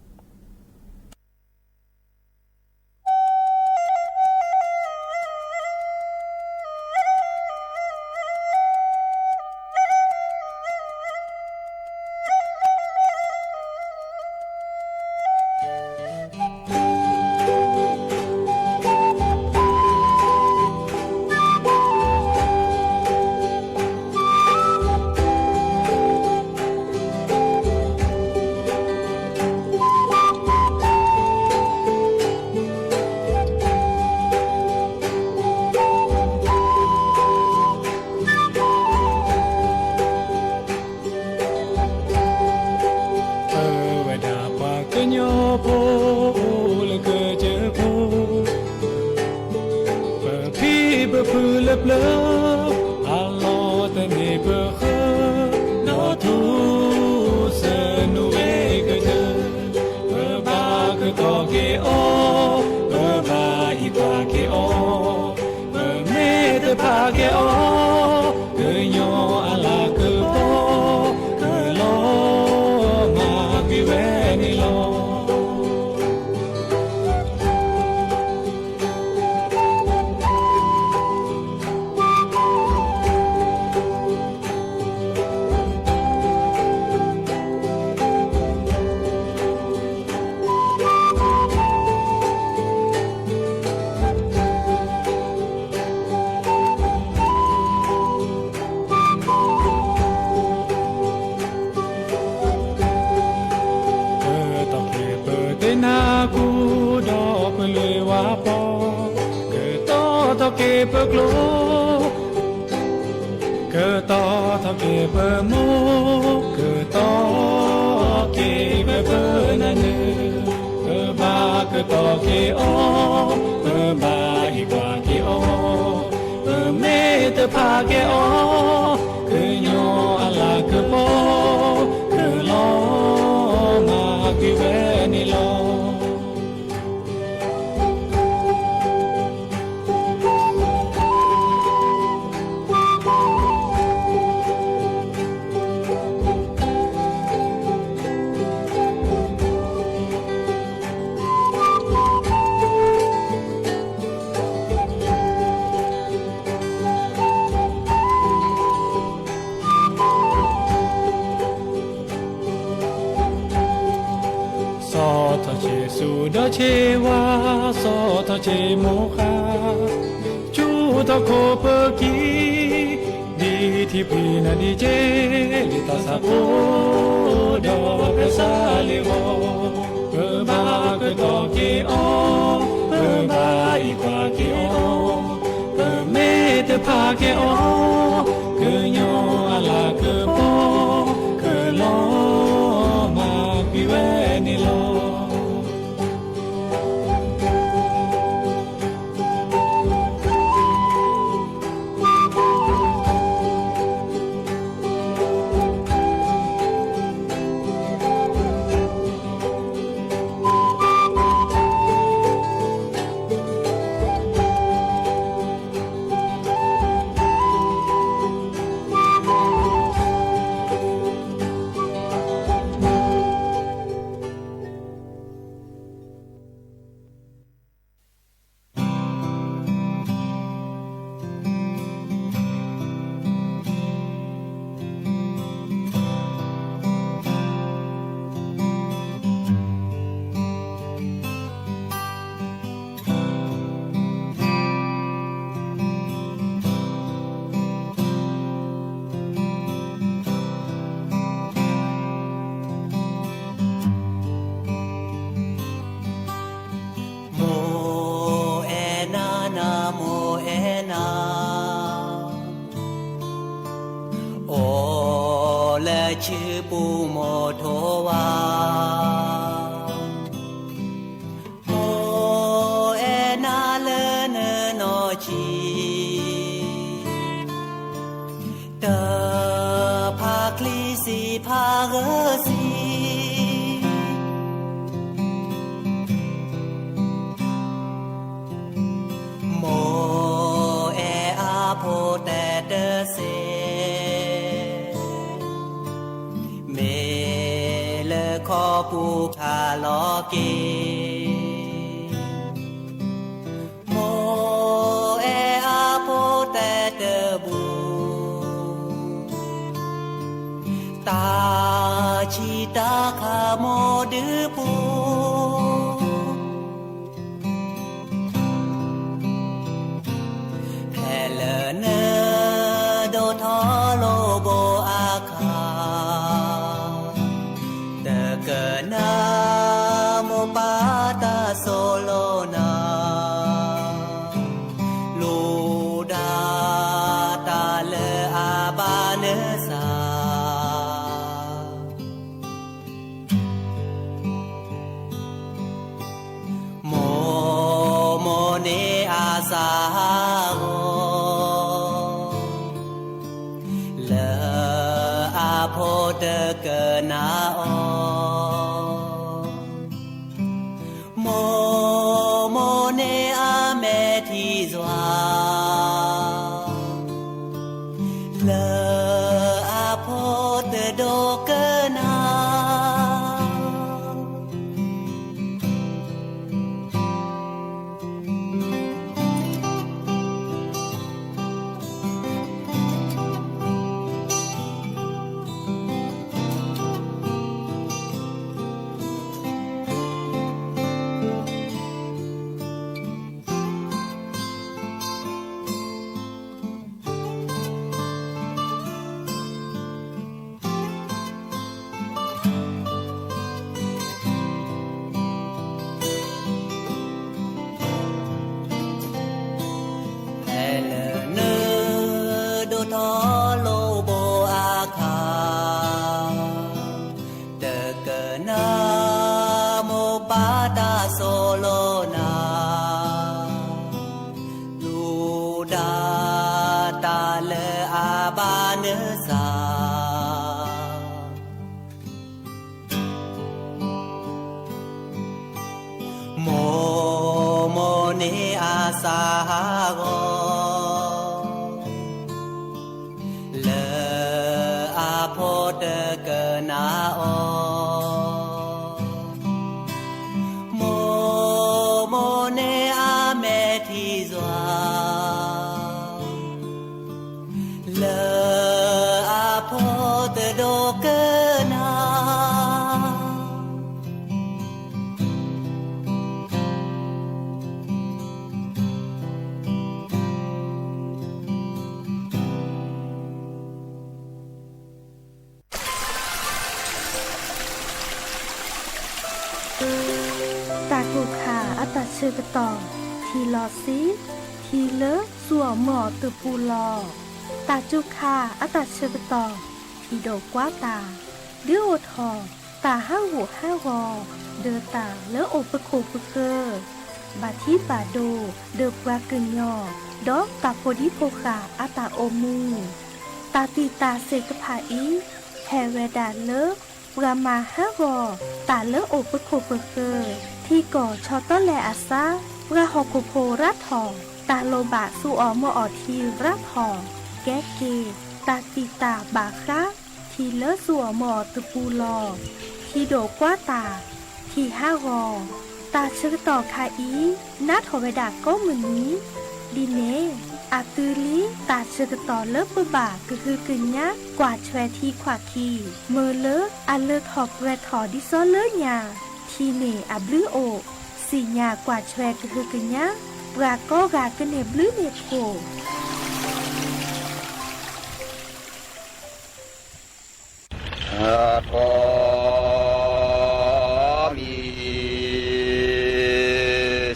ပှၤကညီဖိအိၣ်လၢကစၢၢ်ခိၣ်, ပဖံပဖုလၢပျၢၤ, အလီၢ်တန့ၢ်ပဃၢၤ, ဒီးထူစၢနူဝ့ကတၢၢ်, ပဘၣ်ကတီၤက့ၤအီၤ, ပဘၣ်အံးကွၢ်က့ၤအီၤ, ပမ့ၢ်တဖးက့ၤအီၤ, ကညီအလၤကပီၤ, ကလီၤမၢ်ကွံာ်ဝဲန့ၣ်လီၤ. ကတီၤထီၣ်က့ၤပသ့ၣ်နၢ်ကူၣ်ဒီးပလွံၢ်ဝါပီၢ်, ကတီၤထီၣ်က့ၤပကျိ ကတီၤထီၣ်က့ၤပမိၢ်, ကတီၤထီၣ်က့ၤပပနၢ်နၢၤ, ပဘၣ်ကတီၤက့ၤအီၤ, ပဘၣ်အံးကွၢ်က့ၤအီၤ, ပမ့ၢ်တဖးက့ၤအီၤ, ကညီအလၤကပီၤ, ကလီၤမၢ်ကွံာ်ဝဲန့ၣ်လီၤ. ဆီၣ်ထီၣ်ဆ့ၣ်ဆူဒီးဆ့ၣ်ဝါ, ဆီၣ်ထီၣ်ဆ့ၣ်မိၢ်ဃါ, ဆူထီၣ်ခိၣ်ပကံ, ဒ်ထံဖံးနၤဒ်က့ၤ, လံာ်သးစၢ်ဖိ, ဒီးကစၢ်လ့ၤဂီၤ, ပဘၣ်ကတီၤက့ၤအီၤ, ပဘၣ်အံးကွၢ်က့ၤအီၤ, ပမ့ၢ်တဖးက့ၤအီၤ, ကညီအလၤကပီၤ, ကလီၤမၢ်ကွံာ်ဝဲန့ၣ်လီၤ. မိၢ်အဲၣ်နၤနၤ မိၢ်အဲၣ်နၤ, အိၣ်လၢဆူပူၤမိၢ်ထိးဝါ, မိၢ်အဲၣ်နၤလၢနနီၢ်ဆံး, တဖးချံစံးဖးဂၢၢ်စံး မိၢ်အဲၣ်အဖိတဲတစဲး, မ့ၢ်လၢခီပူၤခးလီၤက့ၤ, မိၢ်အဲၣ်အဖိတဲတဘူး, တၢ်ဆံးတၢ်ခါမိၢ်ဒုးပူၤ ဖဲလၢနဒိၣ်ထီၣ်လိာ်ဘိအခါ, တကနၣ်မိၢ်ပၢ်တၢ်စိၢ်လိာ်နၤ, လူၤဒၣ်တၢ်လၢအဘၣ်နသး တၢ် ကနၣ်အီၤ, မိၢ်မိၢ်န့ၣ်အမဲာ်ထံစွၤ, လၢအဖိတဒိကနၣ် ဖဲလၢနဒိၣ်ထီၣ်လိာ်ဘိအခါ, တကနၣ်မိၢ်ပၢ်တၢ်ဆီၣ်လီၤနၤ, လူၤဒၣ်တၢ်လၢအဘၣ်နစၢ် မိၢ်မိၢ်န့ၣ်အစၢ်ဟးဂီၤ, လၢအဖိတကနၣ်အီၤ, မိၢ်မိၢ်န့ၣ်အမဲာ်ထံစွၤ လၢအဖိတဒိကနၣ် တၢ်ကိၢ်ခါအတၢ်ဆၢကတီၢ် ထံၣ်လီၤစ့, ထံလၢဆူအီၣ်မၢအီၣ်တပူၤလီၤ. တၢ်ကိၢ်ခါအတၢ်ဆၢကတီၢ် ထံၣ်ဒိၣ်ကွၢ်တၢ်, ဒုးအိၣ်ထီၣ်တၢ်ဟးဂူာ်ဟးဂီၤ ဒီးတၢ်လၢအိၣ်ပခိၣ်ပဃၢၤ, ဘၣ်ထံဘၣ်ဒိ ဒီးပှၤကညီ, ဒီးတၢ်ဖိဒံဖိဃာ်အတၢ်အိၣ်မူ တၢ်သံၣ်တၢ်စ့ၢ်တဖၣ်အံၤ ဟဲဝဲဒၣ်လၢ ပှၤမၤဟးဂီၤတၢ်လၢအိၣ်ပခိၣ်ပဃၢၤ, ထံကီၢ်ဆီတလဲအစါ, ပှၤဟီၣ်ခိၣ်ဖိရၤထီၣ်, တၢ်လိၣ်ဘၣ်ဆူအီၣ်မၢအီၣ်ထံရၤထီၣ်, ကဲက့ၤ တၢ်သံၣ်တၢ်ဘၣ်ဃး ထံလၢဆူအီၣ်မၢအီၣ်တပူၤလီၤ. ထံဒိၣ်ကွၢ်တၢ်, ထံဟးဂီၤ, တၢ်ဆၢကတီၢ်ခါအံၤ နးထီၣ်ဝဲဒၣ်ကိးမုၢ်နံၤ, ဒ်န့ၣ် အသုလံ တၢ်ဆၢကတီၢ်လၢပဘၣ်ကဟုကညး ကွၢ်ဆွဲထံခွးခံ, မၢလၢအလၢထီၣ်ပှဲၤထီၣ်ဒ်စီလၢညါ, ထံန့ၣ်အဘျုးအိၣ်, စံၣ်ညါကွၢ်ဆွဲကဟုကညး, ပှၤကိးဂၤကန့ၢ်ဘျုးန့ၢ်ဖှိၣ် ထိးမံၤ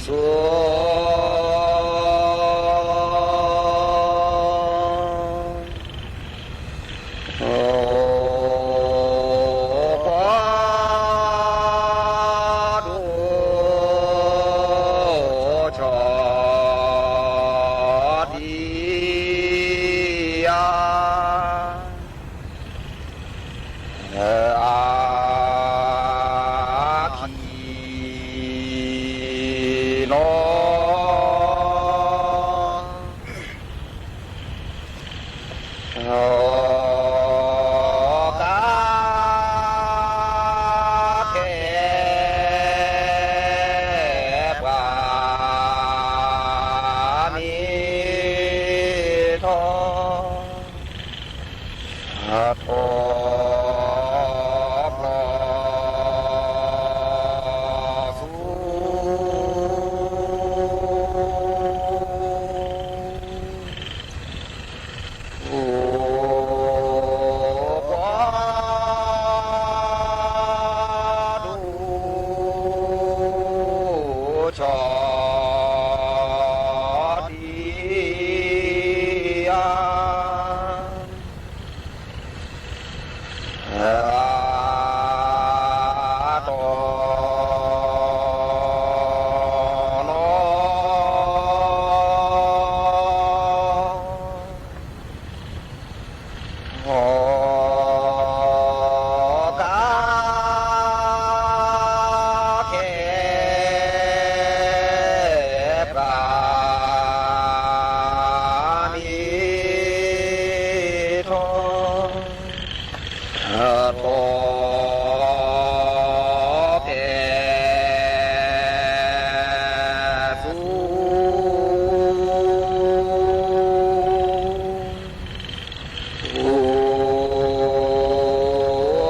စိ ကွၢ်ဒိၣ် ဆီဒံယါ အခံနီၤ ကါ ကဲ ပှၤမ့ၢ်ထီၣ် ထီၣ် ထီၣ်ကဲၤသူ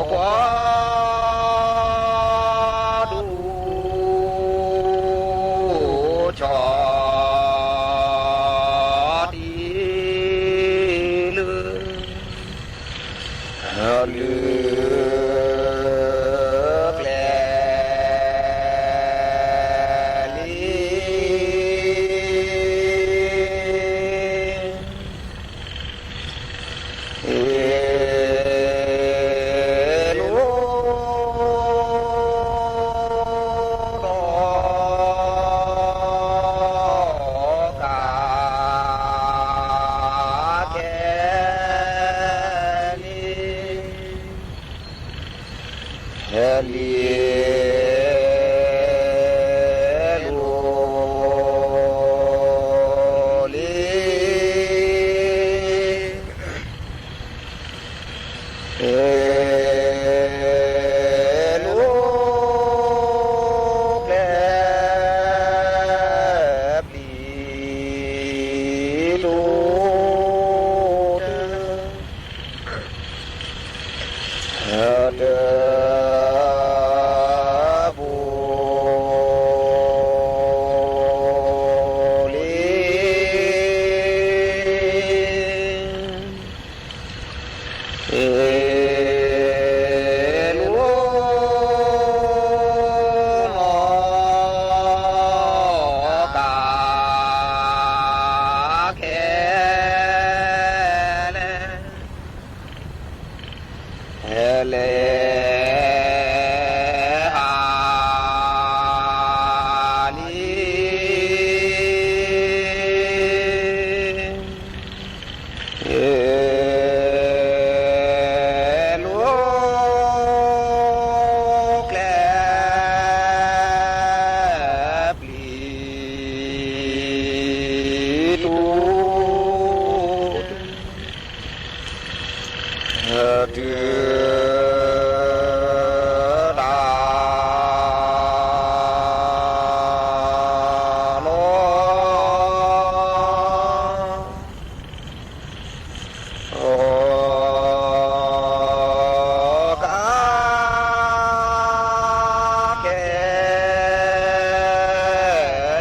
ကွၢ်ဒူၣ်ဆီတံၢ်လၢ လုၢ်ကျဲလံ လိၣ်ဒီးကးကဲလံ ဟဲလံ လိၣ်လံ လိၣ်ကျဲပျံၤ တိၢ် တၢ်တဘိလံ လိၣ်လီၤကးကဲလၢ ဟဲလၢဟါလံ လိၣ်ကျဲပျံၤ တိၢ် တုၤတၢ်လီၤ ကးကဲ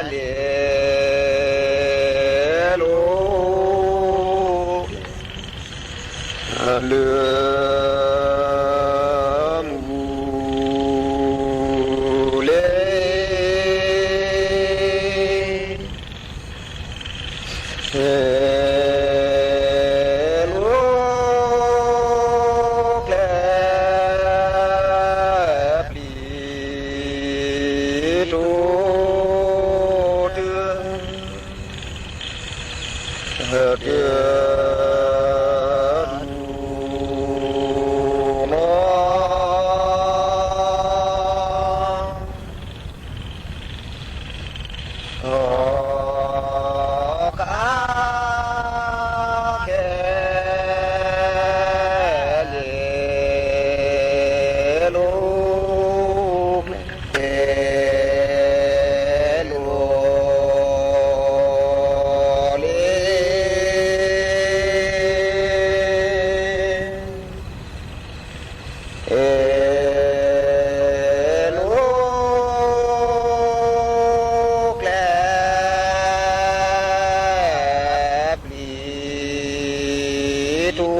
လံ လိၣ် လၢမူလ့ လိၣ်ကျဲပျံၤတိၢ်တုၤ တုၤလီၤ ကးကဲလံ လိၣ်ကျဲပျံၤတိၢ်လံ လိၣ်ကျဲပျံၤတိၢ် တုၤ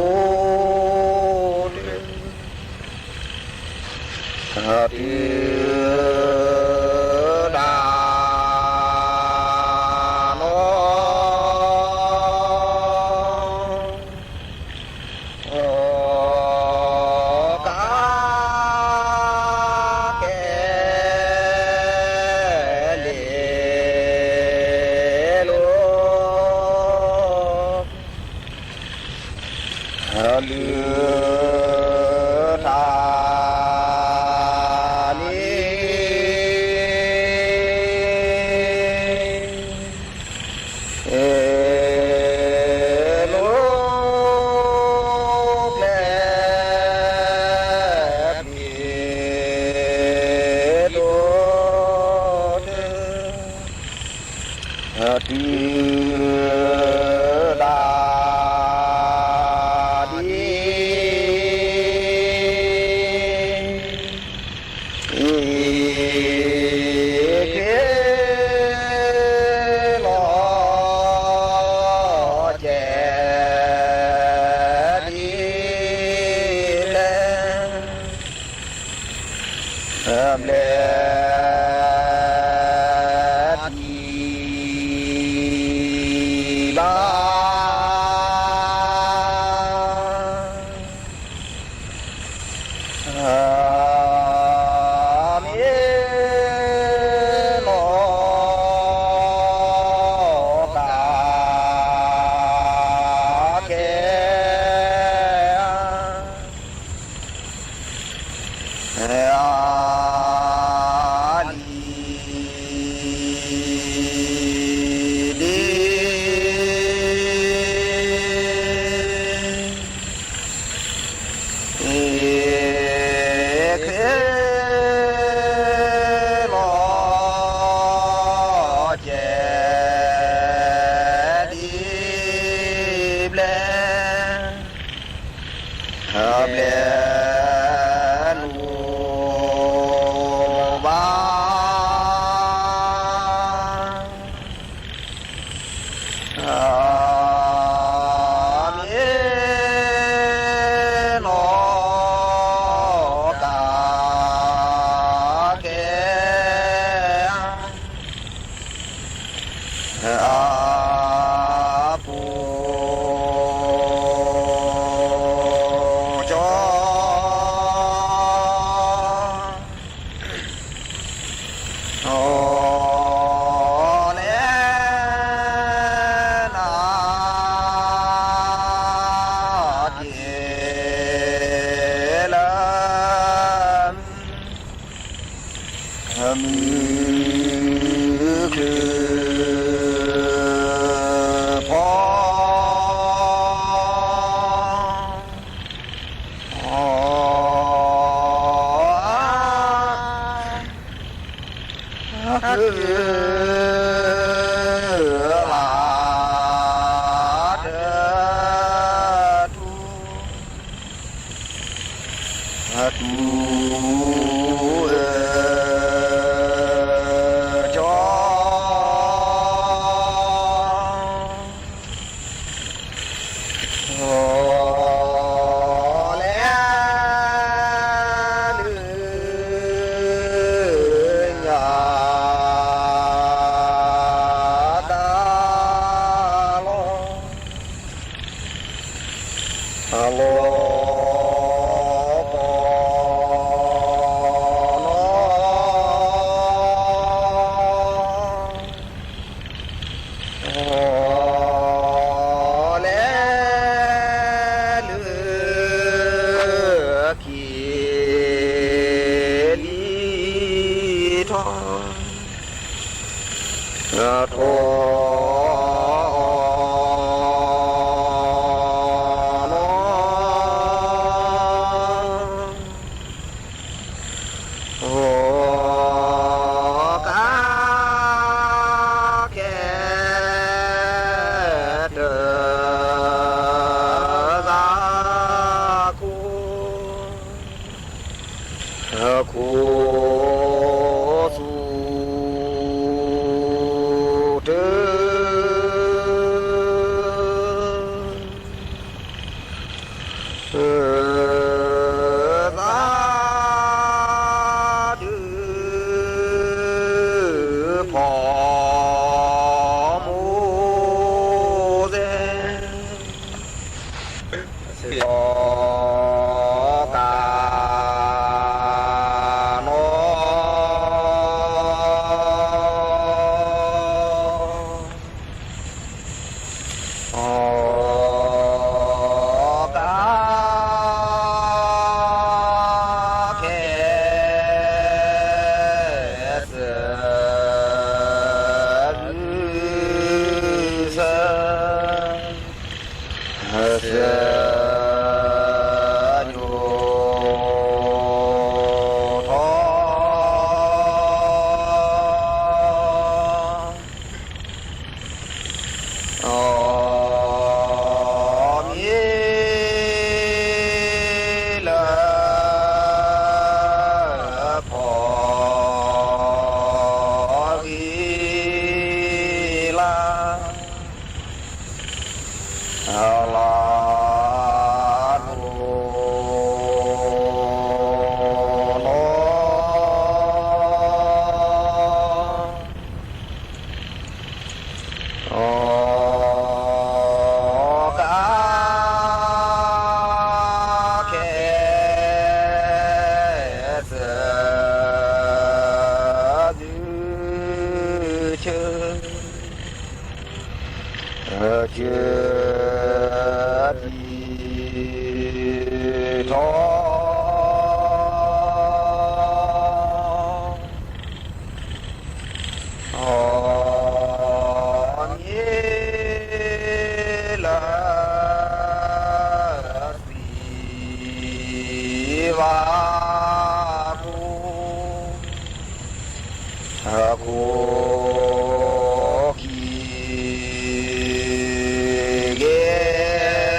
တၢ်လီၤ ကးကဲလံ လိၣ် လုၢ်ထါလံ တုၤတၢ်ဒ် အ့ၣ်ခ့လီၤကဲဒ်လဲၣ် ဘျဲၣ်ဒ်ဘၣ် မ့ၢ်လီၤကးကဲ လံဒ် အ့ၣ်ခ့ လီၤကဲဒ်ဘျဲၣ် ဘျဲၣ်လူၤဘၣ် မ့ၢ်လီၤကးကဲ အပူၤ ကၠီ အီၤလဲၣ်နၤ က့ၤလၢ မုၢ်ချုးဖီ အကလၤတၢ်တူၢ် အတူၢ်အၢၣ်ကၠီ လဲၤလၢညါတၢ်လီၤ အလီၤကီနီၤ လဲၤလၢခံလံထီၣ် ထီၣ်အီၤနီၤ အီၤကါကဲတၢ်သးခိၣ် ခိၣ်ဆူၣ်တၢ် သးဒုးဖီမိၢ်သဲး စ့ၢ်ကီးကါနီၤ စၢသုဆၢ ဆၢဒံးထီၣ် အီၤန့ၣ်လၢ သံဝါခိၣ် အခိၣ်ခံဂ့ၤ ထံခိၣ်တိၤ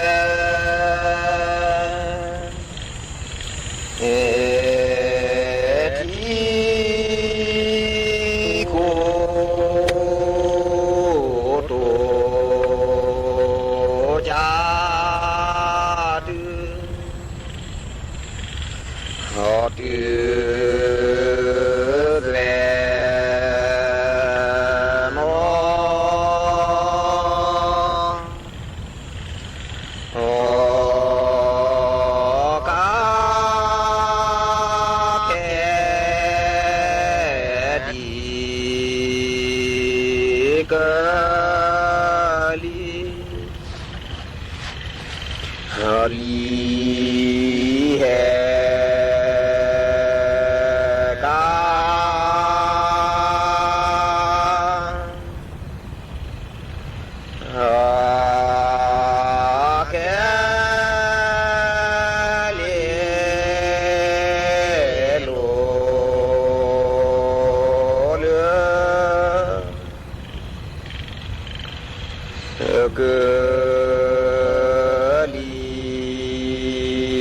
ကၢ်တုၤ အီၤတုၤသွဲၣ်နီၤ အီၤကါခဲဒံကလံၤ လံၤဟဲကါ အီၤခဲလ့လိၤလၢ ကလံၤ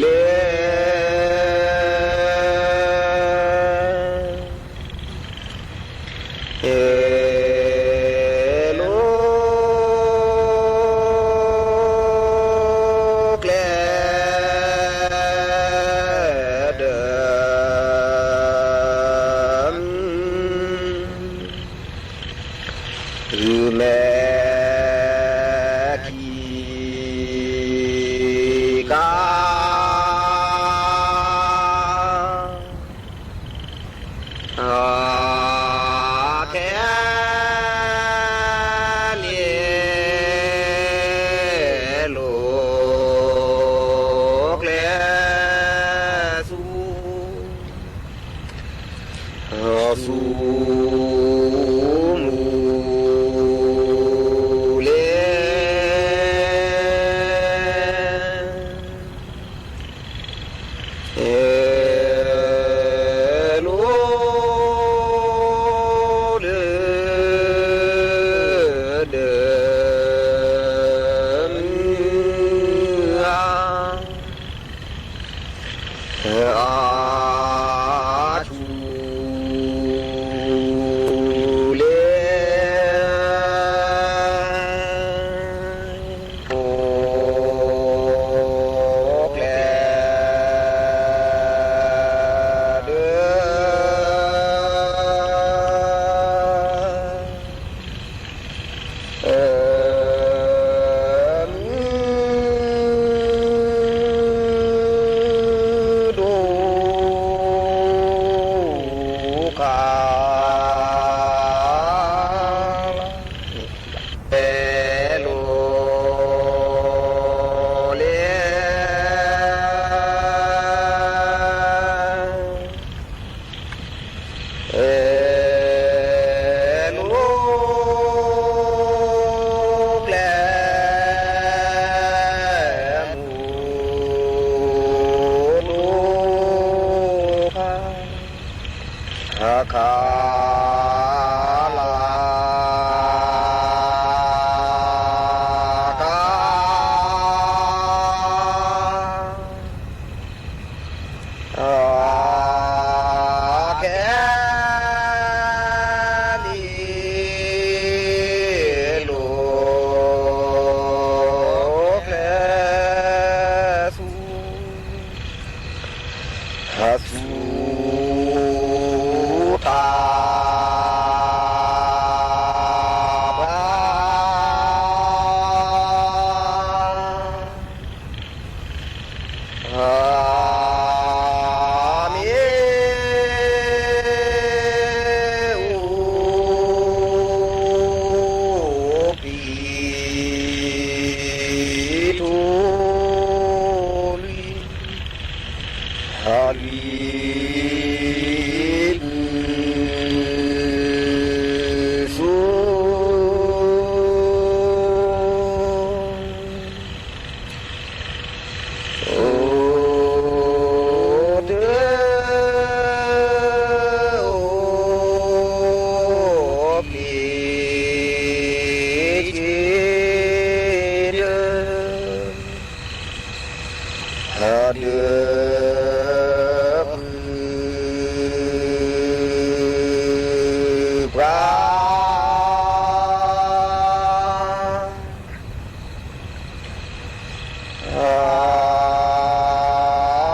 လဲၣ် ဟဲလိၤကျဲဒၢ အုၣ်မဲာ်ခံကါ အီၤခဲလ့လိၤကျဲဆူ ဆူမူလ့ ဟဲလိၤဒၢ ဒၢမုၢ်ဧါ အဆူၣ်လဲၣ် ကျဲဒၢ မုၢ်ဒိၣ်ခါ ဟဲလိၤလဲၣ် ဟဲလိၤကျဲမူဒိၣ်ခါ အခါလၢကါ အီၤခဲလ့လိၤကျဲဆူ အဆူၣ်တၢ် အမ့ၢ် လွံၢ်ဘုသူ အိၣ်တ့ၢ် အိၣ်ပျံၤတ့ၢ် ဟးဒုး ပှၤ မ့ၢ်အိၣ်ပျံၤ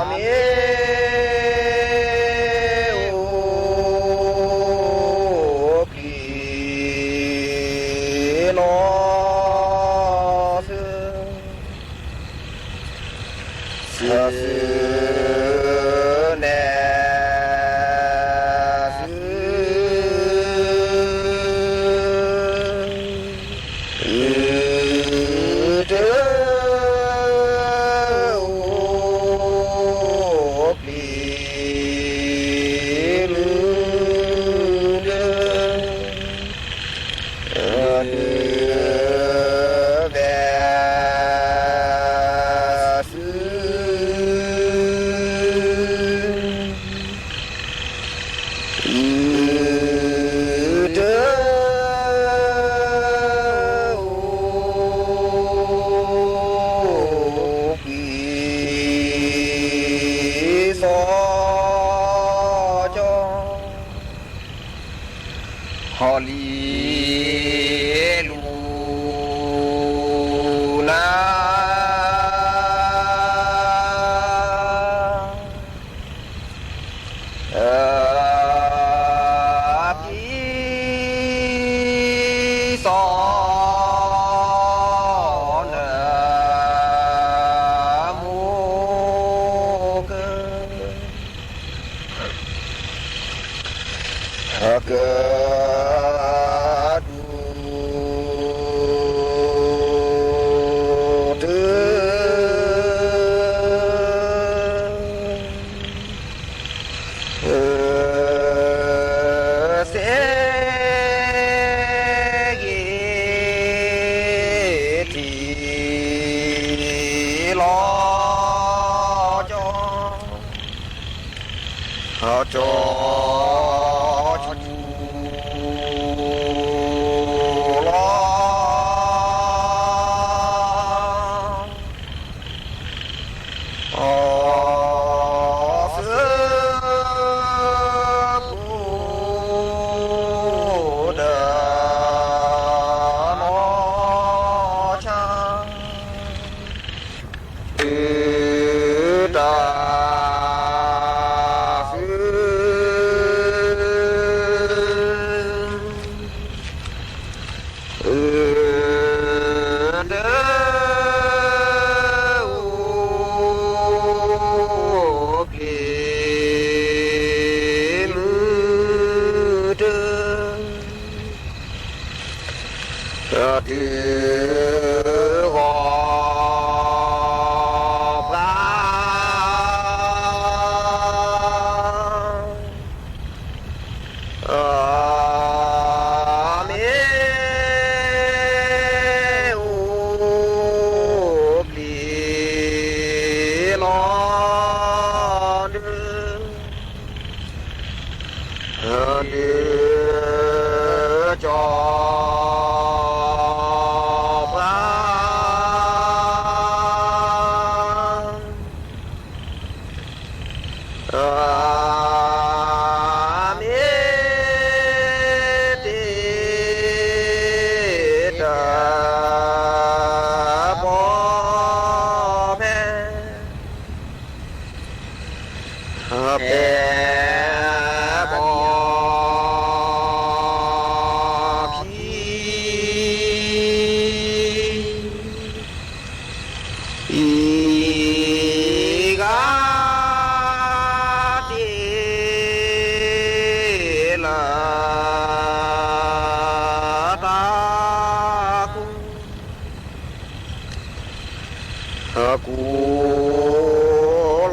နီၢ်သု သုနဲၣ်သု တ အိၣ်ပျံၤမုၢ်ဒၢ ဒုးဝဲၢ်သု တ အိၣ်ပျံၤသီကၠီ ဟီၣ်လံလူနၤ ပျံၤသီနမိၢ်က က ဒူ တ သဲဂ့ၤ ထံၣ်လီၤကၠီ ကၠီ လီၤ သၢပူၤဒီးနီၢ်ဆၣ် တၢ်သု တ အိၣ်ပျံၤမုၢ်တ တၢ်ဒုးဂီၤပှၤ မ့ၢ်အိၣ်ပျံၤနီၢ်ဒုး ဒုးကၠီပှၤ မ့ၢ်တ့တၢ်ပီၢ်ဖဲ ဖဲဘီခံ အံၤဂၤတ့ၢ်လၢ တၢ်ကူ ကူ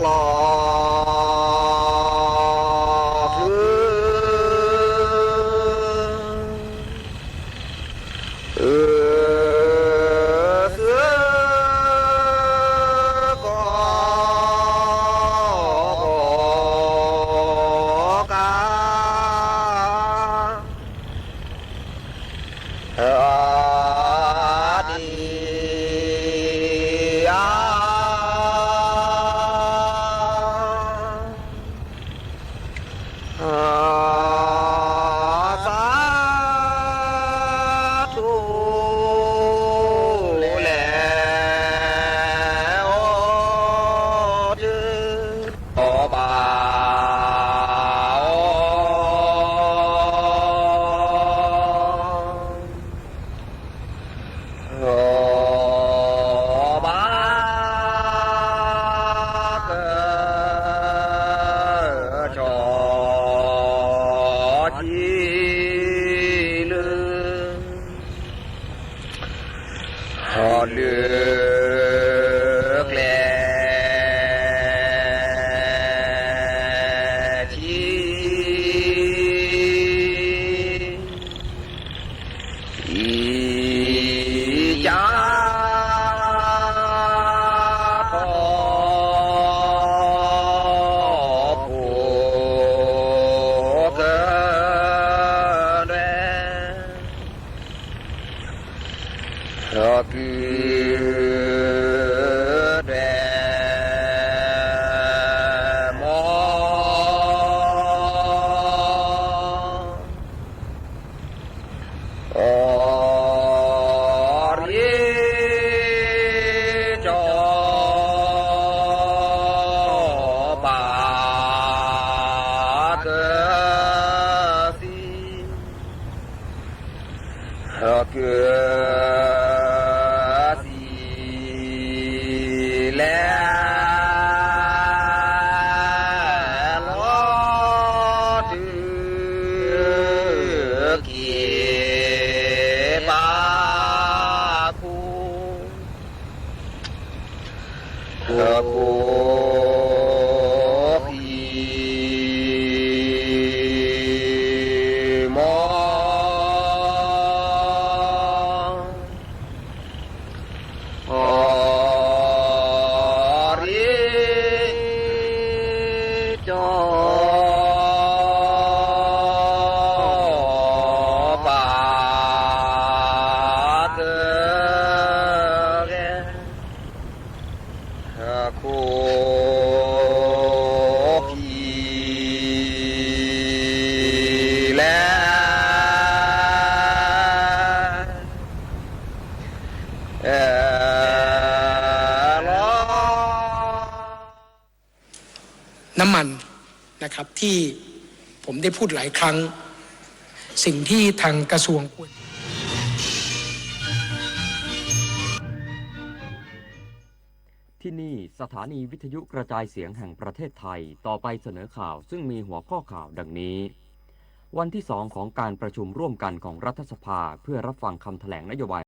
လီၤ သးထူလဲၣ် အီၣ်တၢ် အီၣ်ဘၣ် အီၣ် အီၣ်ဘၣ် က ကၠီ ကၠံ လၢ ဟီၣ်လၢ ကျဲ ထံ အံၤ ကၠါ ထီၣ် ဖိ က ဒွဲၣ် ကု ဒွဲၣ် မီ အီၣ်ရ့ ကၠီ ဘၣ် က သံ က သံ လဲၣ် လီၤ တုၤ က့ၤ ဘၣ် ခိ ခိ ဃံ မီ အီၣ်ရ့ ကၠီ ဘၣ် က ဂဲၤ ခိ ဃံ လဲၣ် လီၤ น้ำมันนะครับที่ผมได้พูดหลายครั้งสิ่งที่ทางกระทรวงควร ที่นี่สถานีวิทยุกระจายเสียงแห่งประเทศไทย ต่อไปเสนอข่าวซึ่งมีหัวข้อข่าวดังนี้ วันที่สองของการประชุมร่วมกันของรัฐสภาเพื่อรับฟังคำแถลงนโยบาย